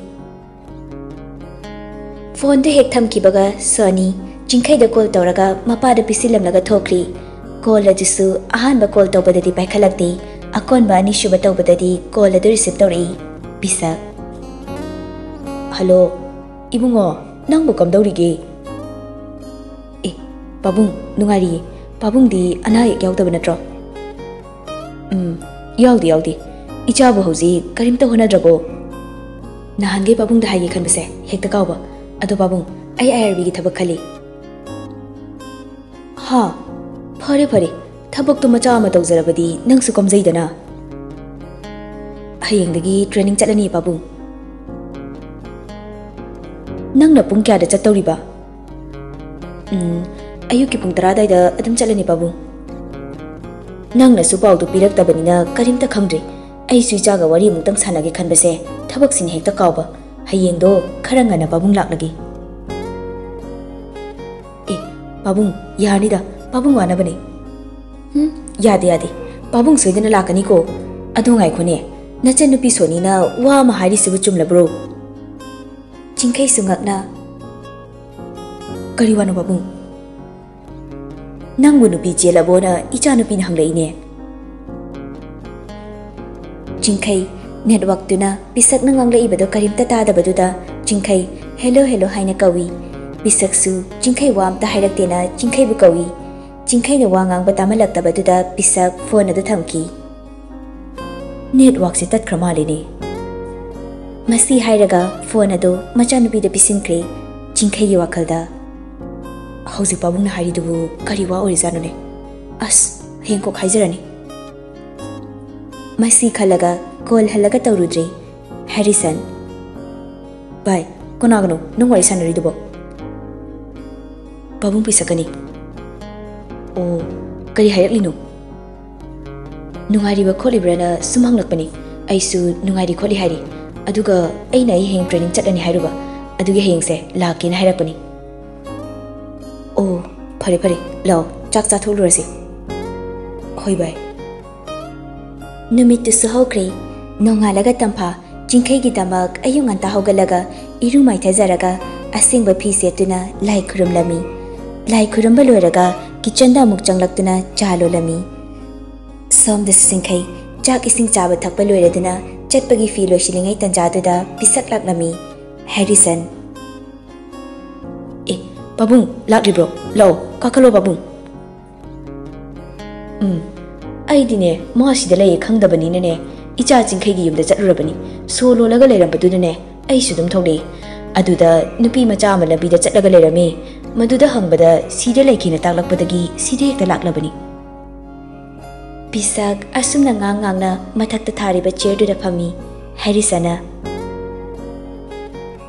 ꯐꯣꯟꯗꯨ ꯍꯦꯛ ꯊꯝꯈꯤꯕꯒ ꯁꯣꯅꯤ ꯆꯤꯡꯈꯩꯗ ꯀꯣꯜ ꯇꯧꯔꯒ ꯃꯄꯥꯗ ꯄꯤꯁꯤꯜꯂꯝꯂꯒ ꯊꯣꯛꯈ꯭ꯔꯤ꯫ ꯀꯣꯜ ꯑꯗꯨꯁꯨ ꯑꯍꯥꯟꯕ ꯀꯣꯜ ꯇꯧꯕꯗꯗꯤ ꯄꯥꯏꯈꯠꯂꯛꯇꯦ, ꯑꯀꯣꯟꯕ ꯑꯅꯤꯁꯨꯕ ꯇꯧꯕꯗꯗꯤ ꯀꯣꯜ ꯑꯗꯨ ꯔꯤꯁꯤꯞ ꯇꯧꯔꯛꯏ꯫ ꯄꯤꯁꯛ꯫ ꯍꯜꯂꯣ, ꯏꯕꯨꯡꯉꯣ, ꯅꯪꯕꯨ ꯀꯝꯗꯧꯔꯤꯒꯦ? ꯑꯦ, ꯄꯥꯕꯨꯡ, ꯅꯨꯡꯉꯥꯏꯔꯤꯌꯦ꯫ ꯄꯥꯕꯨꯡꯗꯤ ꯑꯅꯥ ꯑꯌꯦꯛ ꯌꯥꯎꯗꯕ ꯅꯠꯇ꯭ꯔꯣ? ꯎꯝ, ꯌꯥꯎꯗꯦ, ꯌꯥꯎꯗꯦ꯫ ꯏꯆꯥꯕꯨ ꯍꯧꯖꯤꯛ ꯀꯔꯤꯝꯇ ꯍꯣꯠꯅꯗ꯭ꯔꯕꯣ? ꯅꯍꯥꯟꯒꯩ ꯄꯥꯕꯨꯡꯗ ꯍꯥꯏꯒꯦ ꯈꯟꯕꯁꯦ ꯍꯦꯛꯇ ꯀꯥꯎꯕ꯫ ꯑꯗꯣ ꯄꯥꯕꯨꯡ, ꯑꯩ IRBꯒꯤ ꯊꯕꯛ ꯈꯜꯂꯤ꯫ ꯍꯥ? ꯐꯔꯦ, ꯐꯔꯦ꯫ ꯊꯕꯛꯇꯣ ꯃꯆꯥ ꯑꯃ ꯇꯧꯖꯔꯕꯗꯤ ꯅꯪꯁꯨ ꯀꯣꯝꯖꯩꯗꯅ꯫ ꯍꯌꯦꯡꯗꯒꯤ training ꯆꯠꯂꯅꯤ, ꯄꯥꯕꯨꯡ꯫ ꯅꯪꯅ ꯄꯨꯡ ꯀꯌꯥꯗ ꯆꯠꯇꯧꯔꯤꯕ? ꯎꯝ, ꯑꯌꯨꯛꯀꯤ ꯄꯨꯡ ꯇꯔꯥ ꯑꯗꯥꯏꯗ ꯑꯗꯨꯝ ꯆꯠꯂꯅꯤ, ꯄꯥꯕꯨꯡ꯫ ꯅꯪꯅꯁꯨ ꯄꯥꯎꯗꯨ ꯄꯤꯔꯛꯇꯕꯅꯤꯅ ꯀꯔꯤꯝꯇ ꯈꯪꯗ꯭ꯔꯦ꯫ ꯑꯩꯁꯨ ꯏꯆꯥꯒ ꯋꯥꯔꯤ ꯑꯃꯨꯛꯇꯪ ꯁꯥꯟꯅꯒꯦ ꯈꯟꯕꯁꯦ ꯊꯕꯛꯁꯤꯅ ꯍꯦꯛꯇ ꯀꯥꯎꯕ꯫ ꯍꯌꯦꯡꯗꯣ ꯈꯔ ꯉꯟꯅ ꯄꯥꯕꯨꯡ ꯂꯥꯛꯂꯒꯦ꯫ ꯑꯦ, ꯄꯥꯕꯨꯡ, ꯌꯥꯔꯅꯤꯗ, ꯄꯥꯕꯨꯡ ꯋꯥꯅꯕꯅꯦ꯫ ꯎꯝ, ꯌꯥꯗꯦ, ꯌꯥꯗꯦ, ꯄꯥꯕꯨꯡ ꯁꯣꯏꯗꯅ ꯂꯥꯛꯀꯅꯤꯀꯣ꯫ ꯑꯗꯣ ꯉꯥꯏꯈꯣꯅꯦ, ꯅꯆꯟꯅꯨꯄꯤ ꯁꯣꯅꯤꯅ ꯋꯥ ꯑꯃ ꯍꯥꯏꯔꯤꯁꯤꯕꯨ ꯆꯨꯝꯂꯕ꯭ꯔꯣ? ꯆꯤꯡꯈꯩꯁꯨ ꯉꯛꯅ, ꯀꯔꯤ ꯋꯥꯅꯣ ꯄꯥꯕꯨꯡ? ꯅꯪꯕꯨ ꯅꯨꯄꯤ ꯆꯦꯜꯂꯕꯣꯅ ꯏꯆꯥꯅꯨꯄꯤꯅ ꯍꯪꯂꯛꯏꯅꯦ꯫ ꯆꯤꯡꯈꯩ, networkꯇꯨꯅ ꯄꯤꯁꯛꯅ ꯉꯥꯡꯂꯛꯏꯕꯗꯣ ꯀꯔꯤꯝꯇ ꯇꯥꯗꯕꯗꯨꯗ ꯆꯤꯡꯈꯩ "hello, hello" ꯍꯥꯏꯅ ꯀꯧꯏ꯫ ꯄꯤꯁꯛꯁꯨ ꯆꯤꯡꯈꯩ ꯋꯥ ꯑꯝꯇ ꯍꯥꯏꯔꯛꯇꯦꯅ ꯆꯤꯡꯈꯩꯕꯨ ꯀꯧꯏ꯫ ꯆꯤꯡꯈꯩꯅ ꯋꯥ ꯉꯥꯡꯕ ꯇꯥꯃꯜꯂꯛꯇꯕꯗꯨꯗ ꯄꯤꯁꯛ ꯐꯣꯟ ꯑꯗꯨ ꯊꯝꯈꯤ꯫ Networkꯁꯦ ꯇꯠꯈ꯭ꯔ ꯃꯥꯜꯂꯦꯅꯦ꯫ ꯃꯁꯤ ꯍꯥꯏꯔꯒ ꯐꯣꯟ ꯑꯗꯨ ꯃꯆꯥꯅꯨꯄꯤꯗ ꯄꯤꯁꯤꯟꯈ꯭ꯔꯦ꯫ ꯆꯤꯡꯈꯩꯒꯤ ꯋꯥꯈꯜꯗ, "ꯍꯧꯖꯤꯛ ꯄꯥꯕꯨꯡꯅ ꯍꯥꯏꯔꯤꯗꯨꯕꯨ ꯀꯔꯤ ꯋꯥ ꯑꯣꯏꯔꯤꯖꯥꯠꯅꯣꯅꯦ? ꯑꯁ, ꯍꯌꯦꯡ ꯀꯣꯛ ꯍꯥꯏꯖꯔꯅꯤ"꯫ ꯃꯁꯤ ꯈꯜꯂꯒ ꯀꯣꯜ ꯍꯜꯂꯒ ꯇꯧꯔꯨꯗ꯭ꯔꯦ꯫ ꯍꯦꯔꯤꯁꯟ, "ꯚꯥꯏ, ꯀꯅꯥꯒꯅꯣ ꯅꯪ ꯋꯥꯔꯤ ꯁꯥꯟꯅꯔꯤꯗꯨꯕꯣ?" "ꯄꯥꯕꯨꯡ ꯄꯤꯁꯛꯀꯅꯤ"꯫ "ꯑꯣ, ꯀꯔꯤ ꯍꯥꯏꯔꯛꯂꯤꯅꯣ?" "ꯅꯨꯡꯉꯥꯏꯔꯤꯕ ꯈꯣꯠꯂꯤꯕ꯭ꯔꯥꯅ ꯁꯨꯝ ꯍꯪꯂꯛꯄꯅꯤ꯫ ꯑꯩꯁꯨ ꯅꯨꯡꯉꯥꯏꯔꯤ ꯈꯣꯠꯂꯤ ꯍꯥꯏꯔꯤ꯫ ꯑꯗꯨꯒ ꯑꯩꯅ ꯑꯩ ꯍꯌꯦꯡ training ꯆꯠꯂꯅꯤ ꯍꯥꯏꯔꯨꯕ, ꯑꯗꯨꯒꯤ ꯍꯌꯦꯡꯁꯦ ꯂꯥꯛꯀꯦꯅ ꯍꯥꯏꯔꯛꯄꯅꯤ꯫ ꯑꯣ, ꯐꯔꯦ ꯐꯔꯦ, ꯂꯥꯛꯑꯣ, ꯆꯥꯛ ꯆꯥꯊꯣꯛꯂꯨꯔꯁꯤ꯫ ꯍꯣꯏ ꯚꯥꯏ꯫ ꯅꯨꯃꯤꯠꯇꯨꯁꯨ ꯍꯧꯈ꯭ꯔꯦ꯫ ꯅꯣꯡꯉꯥꯜꯂꯒ ꯇꯝꯐꯥ ꯆꯤꯡꯈꯩꯒꯤꯗꯃꯛ ꯑꯌꯨꯛ ꯉꯟꯇꯥ ꯍꯧꯒꯠꯂꯒ ꯏꯔꯨ ꯃꯥꯏꯊꯖꯔꯒ ꯑꯁꯦꯡꯕ ꯐꯤ ꯁꯦꯠꯇꯨꯅ ꯂꯥꯏ ꯈꯨꯔꯨꯝꯂꯝꯃꯤ꯫ ꯂꯥꯏ ꯈꯨꯔꯨꯝꯕ ꯂꯣꯏꯔꯒ kitchenꯗ ꯑꯃꯨꯛ ꯆꯪꯂꯛꯇꯨꯅ ꯆꯥ ꯂꯣꯜꯂꯝꯃꯤ꯫ ꯁꯣꯝꯗꯁꯨ ꯆꯤꯡꯈꯩ ꯆꯥꯛ ꯏꯁꯤꯡ ꯆꯥꯕ ꯊꯛꯄ ꯂꯣꯏꯔꯗꯨꯅ ꯆꯠꯄꯒꯤ ꯐꯤ ꯂꯣꯏꯁꯤꯜꯂꯤꯉꯩ ꯇꯟꯖꯥꯗꯨꯗ ꯄꯤꯁꯛ ꯂꯥꯛꯂꯝꯃꯤ꯫ ꯍꯦꯔꯤꯁꯟ꯫ ꯑꯦ, ꯄꯥꯕꯨꯡ ꯂꯥꯛꯂꯤꯕ꯭ꯔꯣ? ꯂꯥꯛꯑꯣ, ꯀꯥꯈꯠꯂꯣ ꯄꯥꯕꯨꯡ꯫ ꯎꯝ, ꯑꯩꯗꯤꯅꯦ, ꯃꯥ ꯁꯤꯗ ꯂꯩꯌꯦ ꯈꯪꯗꯕꯅꯤꯅꯅꯦ, ꯏꯆꯥ ꯆꯤꯡꯈꯩꯒꯤ ꯌꯨꯝꯗ ꯆꯠꯂꯨꯔꯕꯅꯤ꯫ ꯁꯣ ꯂꯣꯜꯂꯒ ꯂꯩꯔꯝꯕꯗꯨꯗꯅꯦ, ꯑꯩꯁꯨ ꯑꯗꯨꯝ ꯊꯣꯛꯂꯛꯏ꯫ ꯑꯗꯨꯗ ꯅꯨꯄꯤ ꯃꯆꯥ ꯑꯃ ꯂꯝꯕꯤꯗ ꯆꯠꯂꯒ ꯂꯩꯔꯝꯃꯤ꯫ ꯃꯗꯨꯗ ꯍꯪꯕꯗ ꯁꯤꯗ ꯂꯩꯈꯤꯅ ꯇꯥꯛꯂꯛꯄꯗꯒꯤ ꯁꯤꯗ ꯍꯦꯛꯇ ꯂꯥꯛꯂꯕꯅꯤ꯫ ꯄꯤꯁꯛ ꯑꯁꯨꯝꯅ ꯉꯥꯡ ꯉꯥꯡꯅ ꯃꯊꯛꯇ ꯊꯥꯔꯤꯕ chairꯗꯨꯗ ꯐꯝꯃꯤ꯫ ꯍꯦꯔꯤꯁꯟꯅ,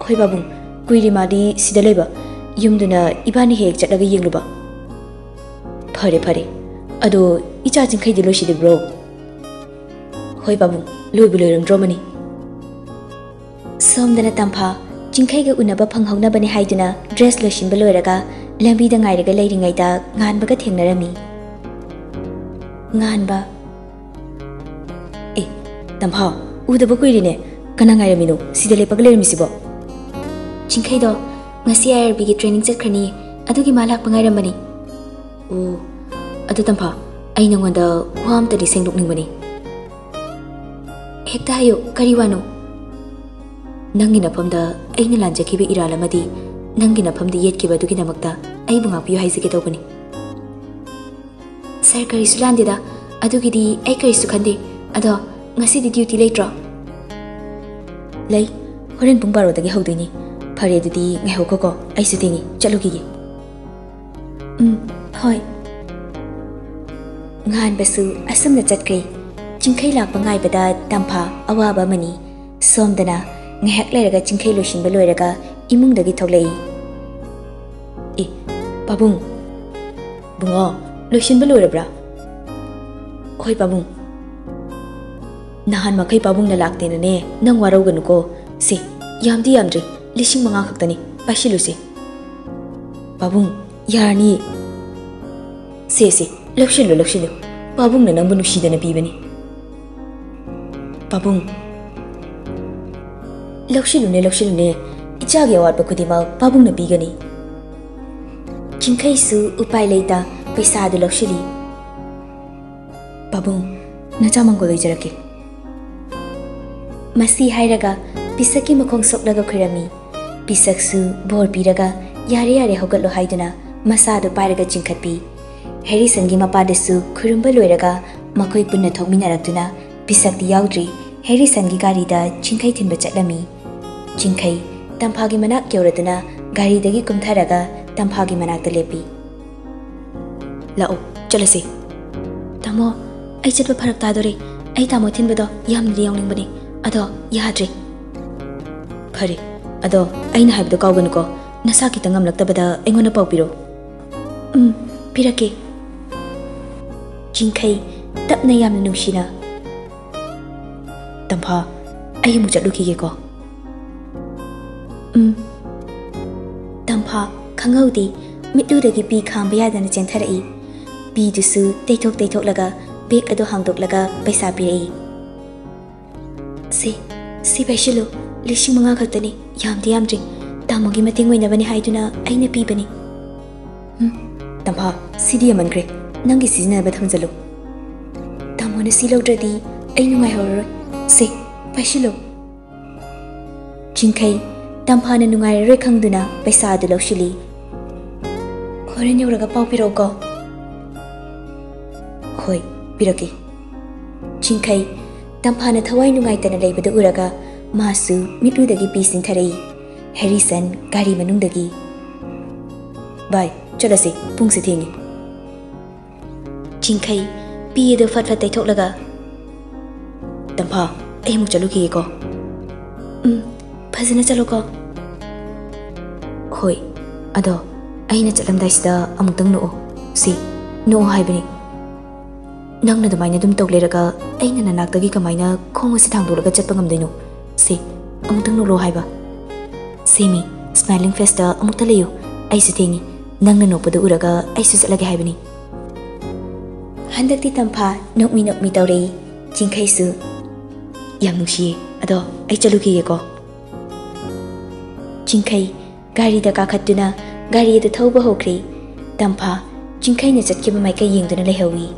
"ꯍꯣꯏ ꯄꯥꯕꯨꯡ, ꯀꯨꯏꯔꯦ ꯃꯥꯗꯤ ꯁꯤꯗ ꯂꯩꯕ꯫ ꯌꯨꯝꯗꯨꯅ ꯏꯕꯥꯅꯤ ꯍꯦꯛ ꯆꯠꯂꯒ ꯌꯦꯡꯂꯨꯕ꯫" "ꯐꯔꯦ, ꯐꯔꯦ꯫ ꯑꯗꯣ ꯏꯆꯥ ꯆꯤꯡꯈꯩꯗꯤ ꯂꯣꯏꯁꯤꯜꯂꯤꯕ꯭ꯔꯣ?" "ꯍꯣꯏ ꯄꯥꯕꯨꯡ, ꯂꯣꯏꯕꯨ ꯂꯣꯏꯔꯝꯗ꯭ꯔꯣꯃꯅꯤ꯫" ꯁꯣꯝꯗꯅ ꯇꯝꯐꯥ ꯆꯤꯡꯈꯩꯒ ꯎꯅꯕ ꯐꯪꯍꯧꯅꯕꯅꯤ ꯍꯥꯏꯗꯨꯅ dress ꯂꯣꯏꯁꯤꯟꯕ ꯂꯣꯏꯔꯒ ꯂꯝꯕꯤꯗ ꯉꯥꯏꯔꯒ ꯂꯩꯔꯤꯉꯩꯗ ꯉꯥꯟꯕꯒ ꯊꯦꯡꯅꯔꯝꯃꯤ꯫ ꯉꯥꯟꯕ꯫ "ꯑꯦ, ꯇꯝꯐꯥ, ꯎꯗꯕ ꯀꯨꯏꯔꯦꯅꯦ꯫ ꯀꯅꯥ ꯉꯥꯏꯔꯝꯃꯤꯅꯣ ꯁꯤꯗ ꯂꯦꯞꯄꯒ ꯂꯩꯔꯝꯃꯤꯁꯤꯕꯣ?" "ꯆꯤꯡꯈꯩꯗꯣ ꯉꯁꯤ IRBꯒꯤ training ꯆꯠꯈ꯭ꯔꯅꯤ, ꯑꯗꯨꯒꯤ ꯃꯥ ꯂꯥꯛꯄ ꯉꯥꯏꯔꯝꯕꯅꯤ꯫" "ꯑꯣ, ꯑꯗꯨ ꯇꯝꯐꯥ, ꯑꯩ ꯅꯉꯣꯟꯗ ꯋꯥ ꯑꯝꯇꯗꯤ ꯁꯦꯡꯗꯣꯛꯅꯤꯡꯕꯅꯤ꯫" "ꯍꯦꯛꯇ ꯍꯥꯏꯌꯨ, ꯀꯔꯤ ꯋꯥꯅꯣ?" "ꯅꯪꯒꯤ ꯅꯐꯝꯗ ꯑꯩꯅ ꯂꯥꯟꯖꯈꯤꯕ ꯏꯔꯥꯜ ꯑꯃꯗꯤ ꯅꯪꯒꯤ ꯅꯐꯝꯗ ꯌꯦꯠꯈꯤꯕ ꯑꯗꯨꯒꯤꯗꯃꯛꯇ ꯑꯩꯕꯨ ꯉꯥꯛꯄꯤꯌꯨ ꯍꯥꯏꯖꯒꯦ ꯇꯧꯕꯅꯤ꯫" "ꯁꯥꯔ, ꯀꯔꯤꯁꯨ ꯂꯥꯟꯗꯦꯗ, ꯑꯗꯨꯒꯤꯗꯤ ꯑꯩ ꯀꯔꯤꯁꯨ ꯈꯟꯗꯦ꯫ ꯑꯗꯣ ꯉꯁꯤꯗꯤ duty ꯂꯩꯇ꯭ꯔꯣ?" "ꯂꯩ, ꯍꯣꯔꯦꯟ ꯄꯨꯡ ꯕꯥꯔꯣꯗꯒꯤ ꯍꯧꯗꯣꯏꯅꯤ꯫" "ꯐꯔꯦ, ꯑꯗꯨꯗꯤ ꯉꯥꯏꯍꯧꯈꯣꯀꯣ, ꯑꯩꯁꯨ ꯊꯦꯡꯉꯤ, ꯆꯠꯂꯨꯈꯤꯒꯦ꯫" "ꯎꯝ, ꯍꯣꯏ꯫" ꯉꯥꯟꯕꯁꯨ ꯑꯁꯨꯝꯅ ꯆꯠꯈ꯭ꯔꯦ꯫ ꯆꯤꯡꯈꯩ ꯂꯥꯛꯄ ꯉꯥꯏꯕꯗ ꯇꯝꯐꯥ ꯑꯋꯥꯕ ꯑꯃꯅꯤ꯫ ꯁꯣꯝꯗꯅ ꯉꯥꯏꯍꯥꯛ ꯂꯩꯔꯒ ꯆꯤꯡꯈꯩ ꯂꯣꯏꯁꯤꯟꯕ ꯂꯣꯏꯔꯒ ꯏꯃꯨꯡꯗꯒꯤ ꯊꯣꯛꯂꯛꯏ꯫ "ꯑꯦ, ꯄꯥꯕꯨꯡ꯫ ꯕꯨꯡꯉꯣ, ꯂꯣꯏꯁꯤꯟꯕ ꯂꯣꯏꯔꯕ꯭ꯔꯥ?" "ꯍꯣꯏ ꯄꯥꯕꯨꯡ꯫" ꯅꯍꯥꯟ ꯃꯈꯩ ꯄꯥꯕꯨꯡꯅ ꯂꯥꯛꯇꯦꯅꯅꯦ, ꯅꯪ ꯋꯥꯔꯧꯒꯅꯨꯀꯣ꯫ ꯁꯦ, ꯌꯥꯝꯗꯤ ꯌꯥꯝꯗ꯭ꯔꯤ, ꯂꯤꯁꯤꯡ ꯃꯉꯥ ꯈꯛꯇꯅꯤ, ꯄꯥꯏꯁꯤꯜꯂꯨꯁꯦ꯫ ꯄꯥꯕꯨꯡ, ꯌꯥꯔꯅꯤ꯫ ꯁꯦ, ꯁꯦ, ꯂꯧꯁꯤꯜꯂꯨ, ꯂꯧꯁꯤꯜꯂꯨ꯫ ꯄꯥꯕꯨꯡꯅ ꯅꯪꯕꯨ ꯅꯨꯡꯁꯤꯗꯅ ꯄꯤꯕꯅꯤ꯫ ꯄꯥꯕꯨꯡ, ꯂꯧꯁꯤꯜꯂꯨꯅꯦ, ꯂꯧꯁꯤꯜꯂꯨꯅꯦ꯫ ꯏꯆꯥꯒꯤ ꯑꯋꯥꯠꯄ ꯈꯨꯗꯤꯡꯃꯛ ꯄꯥꯕꯨꯡꯅ ꯄꯤꯒꯅꯤ꯫ ꯆꯤꯡꯈꯩꯁꯨ ꯎꯄꯥꯏ ꯂꯩꯇ ꯄꯩꯁꯥꯗꯨ ꯂꯧꯁꯤꯜꯂꯤ꯫ ꯄꯥꯕꯨꯡ, ꯅꯆꯥ ꯃꯪꯒꯣꯜ ꯑꯣꯏꯖꯔꯛꯀꯦ꯫ ꯃꯁꯤ ꯍꯥꯏꯔꯒ ꯄꯤꯁꯛꯀꯤ ꯃꯈꯣꯡ ꯁꯣꯛꯂꯒ ꯈꯨꯔꯝꯃꯤ꯫ ꯄꯤꯁꯛꯁꯨ ꯕꯣꯔ ꯄꯤꯔꯒ, "ꯌꯥꯔꯦ, ꯌꯥꯔꯦ, ꯍꯧꯒꯠꯂꯣ" ꯍꯥꯏꯗꯨꯅ ꯃꯁꯥꯗꯨ ꯄꯥꯏꯔꯒ ꯆꯤꯡꯈꯠꯄꯤ꯫ ꯍꯦꯔꯤꯁꯟꯒꯤ ꯃꯄꯥꯗꯁꯨ ꯈꯨꯔꯨꯝꯕ ꯂꯣꯏꯔꯒ ꯃꯈꯣꯏ ꯄꯨꯟꯅ ꯊꯣꯛꯃꯤꯟꯅꯔꯛꯇꯨꯅ, ꯄꯤꯁꯛꯇꯤ ꯌꯥꯎꯗ꯭ꯔꯤ, ꯍꯦꯔꯤꯁꯟꯒꯤ ꯒꯥꯔꯤꯗ ꯆꯤꯡꯈꯩ ꯊꯤꯟꯕ ꯆꯠꯂꯝꯃꯤ꯫ ꯆꯤꯡꯈꯩ ꯇꯝꯐꯥꯒꯤ ꯃꯅꯥꯛ ꯌꯧꯔꯗꯨꯅ ꯒꯥꯔꯤꯗꯒꯤ ꯀꯨꯝꯊꯔꯒ ꯇꯝꯐꯥꯒꯤ ꯃꯅꯥꯛꯇ ꯂꯦꯞꯄꯤ꯫ "ꯂꯥꯛꯑꯣ, ꯆꯠꯂꯁꯤ꯫" "ꯇꯥꯃꯣ, ꯑꯩ ꯆꯠꯄ ꯐꯔꯛ ꯇꯥꯗꯣꯔꯦ꯫ ꯑꯩ ꯇꯥꯃꯣ ꯊꯤꯟꯕꯗꯣ ꯌꯥꯝꯅꯗꯤ ꯌꯥꯎꯅꯤꯡꯕꯅꯦ, ꯑꯗꯣ ꯌꯥꯗ꯭ꯔꯦ꯫" "ꯐꯔꯦ, ꯑꯗꯣ ꯑꯩꯅ ꯍꯥꯏꯕꯗꯣ ꯀꯥꯎꯒꯅꯨꯀꯣ, ꯅꯁꯥ ꯈꯤꯇꯪ ꯉꯝꯂꯛꯇꯕꯗ ꯑꯩꯉꯣꯟꯗ ꯄꯥꯎ ꯄꯤꯔꯣ꯫" "ꯎꯝ, ꯄꯤꯔꯛꯀꯦ꯫" ꯆꯤꯡꯈꯩ ꯇꯞꯅ ꯌꯥꯝꯅ ꯅꯨꯡꯁꯤꯅ, "ꯇꯝꯐꯥ, ꯑꯩ ꯑꯃꯨꯛ ꯆꯠꯂꯨꯈꯤꯒꯦꯀꯣ꯫" "ꯎꯝ꯫" ꯇꯝꯐꯥ ꯈꯪꯍꯧꯗꯦ, ꯃꯤꯠꯂꯨꯗꯒꯤ ꯄꯤ ꯈꯥꯝꯕ ꯌꯥꯗꯅ ꯆꯦꯟꯊꯔꯛꯏ꯫ ꯄꯤꯗꯨꯁꯨ ꯇꯩꯊꯣꯛ ꯇꯩꯊꯣꯛꯂꯒ ꯕꯦꯒ ꯑꯗꯨ ꯍꯥꯡꯗꯣꯛꯂꯒ ꯄꯩꯁꯥ ꯄꯤꯔꯛꯏ꯫ "ꯁꯦ, ꯁꯤ ꯄꯥꯏꯁꯤꯜꯂꯨ, ꯂꯤꯁꯤꯡ ꯃꯉꯥ ꯈꯛꯇꯅꯤ, ꯌꯥꯝꯗꯤ ꯌꯥꯝꯗ꯭ꯔꯤ꯫ ꯇꯥꯃꯣꯒꯤ ꯃꯇꯦꯡ ꯑꯣꯏꯅꯕꯅꯤ ꯍꯥꯏꯗꯨꯅ ꯑꯩꯅ ꯄꯤꯕꯅꯤ꯫" "ꯎꯝ, ꯇꯝꯐꯥ, ꯁꯤꯗꯤ ꯌꯥꯝꯃꯟꯈ꯭ꯔꯦ, ꯅꯪꯒꯤ ꯁꯤꯖꯤꯟꯅꯕ ꯊꯝꯖꯜꯂꯨ꯫ ꯇꯥꯃꯣꯅ ꯁꯤ ꯂꯧꯗ꯭ꯔꯗꯤ ꯑꯩ ꯅꯨꯡꯉꯥꯏꯍꯧꯔꯔꯣꯏ꯫ ꯁꯦ, ꯄꯥꯏꯁꯤꯜꯂꯨ꯫" ꯆꯤꯡꯈꯩ ꯇꯝꯐꯥꯅ ꯅꯨꯡꯉꯥꯏꯔꯔꯣꯏ ꯈꯪꯗꯨꯅ ꯄꯩꯁꯥ ꯑꯗꯨ ꯂꯧꯁꯤꯜꯂꯤ꯫ "ꯍꯣꯔꯦꯟ ꯌꯧꯔꯒ ꯄꯥꯎ ꯄꯤꯔꯛꯎꯀꯣ꯫" "ꯍꯣꯏ, ꯄꯤꯔꯛꯀꯦ꯫" ꯆꯤꯡꯈꯩ ꯇꯝꯐꯥꯅ ꯊꯋꯥꯏ ꯅꯨꯡꯉꯥꯏꯇꯅ ꯂꯩꯕꯗꯨ ꯎꯔꯒ ꯃꯥꯁꯨ ꯃꯤꯠꯂꯨꯗꯒꯤ ꯄꯤ ꯆꯤꯡꯊꯔꯛꯏ꯫ ꯍꯦꯔꯤꯁꯟ ꯒꯥꯔꯤ ꯃꯅꯨꯡꯗꯒꯤ, "ꯚꯥꯏ, ꯆꯠꯂꯁꯤ, ꯄꯨꯡꯁꯦ ꯊꯦꯡꯉꯦ꯫" ꯆꯤꯡꯈꯩ ꯄꯤ ꯑꯗꯨ ꯐꯠ ꯐꯠ ꯇꯩꯊꯣꯛꯂꯒ, "ꯇꯝꯐꯥ, ꯑꯩ ꯑꯃꯨꯛ ꯆꯠꯂꯨꯈꯤꯒꯦꯀꯣ꯫" "ꯎꯝ, ꯐꯖꯅ ꯆꯠꯂꯨꯀꯣ꯫" "ꯍꯣꯏ, ꯑꯗꯣ ꯑꯩꯅ ꯆꯠꯂꯝꯗꯥꯏꯁꯤꯗ ꯑꯃꯨꯛꯇꯪ ꯅꯣꯛꯑꯣ꯫ ꯁꯤ, ꯅꯣꯛꯑꯣ ꯍꯥꯏꯕꯅꯤ꯫" ꯅꯪꯅ ꯑꯗꯨꯃꯥꯏꯅ ꯑꯗꯨꯝ ꯇꯧ ꯂꯩꯔꯒ ꯑꯩꯅ ꯅꯅꯥꯛꯇꯒꯤ ꯀꯃꯥꯏꯅ ꯈꯣꯡ ꯑꯁꯤ ꯊꯥꯡꯗꯣꯛꯂꯒ ꯆꯠꯄ ꯉꯝꯗꯣꯏꯅꯣ? ꯁꯦ, ꯑꯃꯨꯛꯇꯪ ꯅꯣꯛꯂꯣ ꯍꯥꯏꯕ꯫ ꯁꯦ ꯃꯤ, smiling faceꯇ ꯑꯃꯨꯛꯇ ꯂꯩꯌꯨ꯫ ꯑꯩꯁꯨ ꯊꯦꯡꯉꯤ꯫ ꯅꯪꯅ ꯅꯣꯛꯄꯗꯨ ꯎꯔꯒ ꯑꯩꯁꯨ ꯆꯠꯂꯒꯦ ꯍꯥꯏꯕꯅꯤ꯫ ꯍꯟꯗꯛꯇꯤ ꯇꯝꯐꯥ ꯅꯣꯛꯃꯤ ꯅꯣꯛꯃꯤ ꯇꯧꯔꯛꯏ꯫ ꯆꯤꯡꯈꯩꯁꯨ, "ꯌꯥꯝ ꯅꯨꯡꯁꯤꯌꯦ꯫ ꯑꯗꯣ ꯑꯩ ꯆꯠꯂꯨꯈꯤꯒꯦꯀꯣ꯫" ꯆꯤꯡꯈꯩ ꯒꯥꯔꯤꯗ ꯀꯥꯈꯠꯇꯨꯅ ꯒꯥꯔꯤ ꯑꯗꯨ ꯊꯧꯕ ꯍꯧꯈ꯭ꯔꯦ꯫ ꯇꯝꯐꯥ ꯆꯤꯡꯈꯩꯅ ꯆꯠꯈꯤꯕ ꯃꯥꯏꯀꯩ ꯌꯦꯡꯗꯨꯅ ꯂꯩꯍꯧꯏ꯫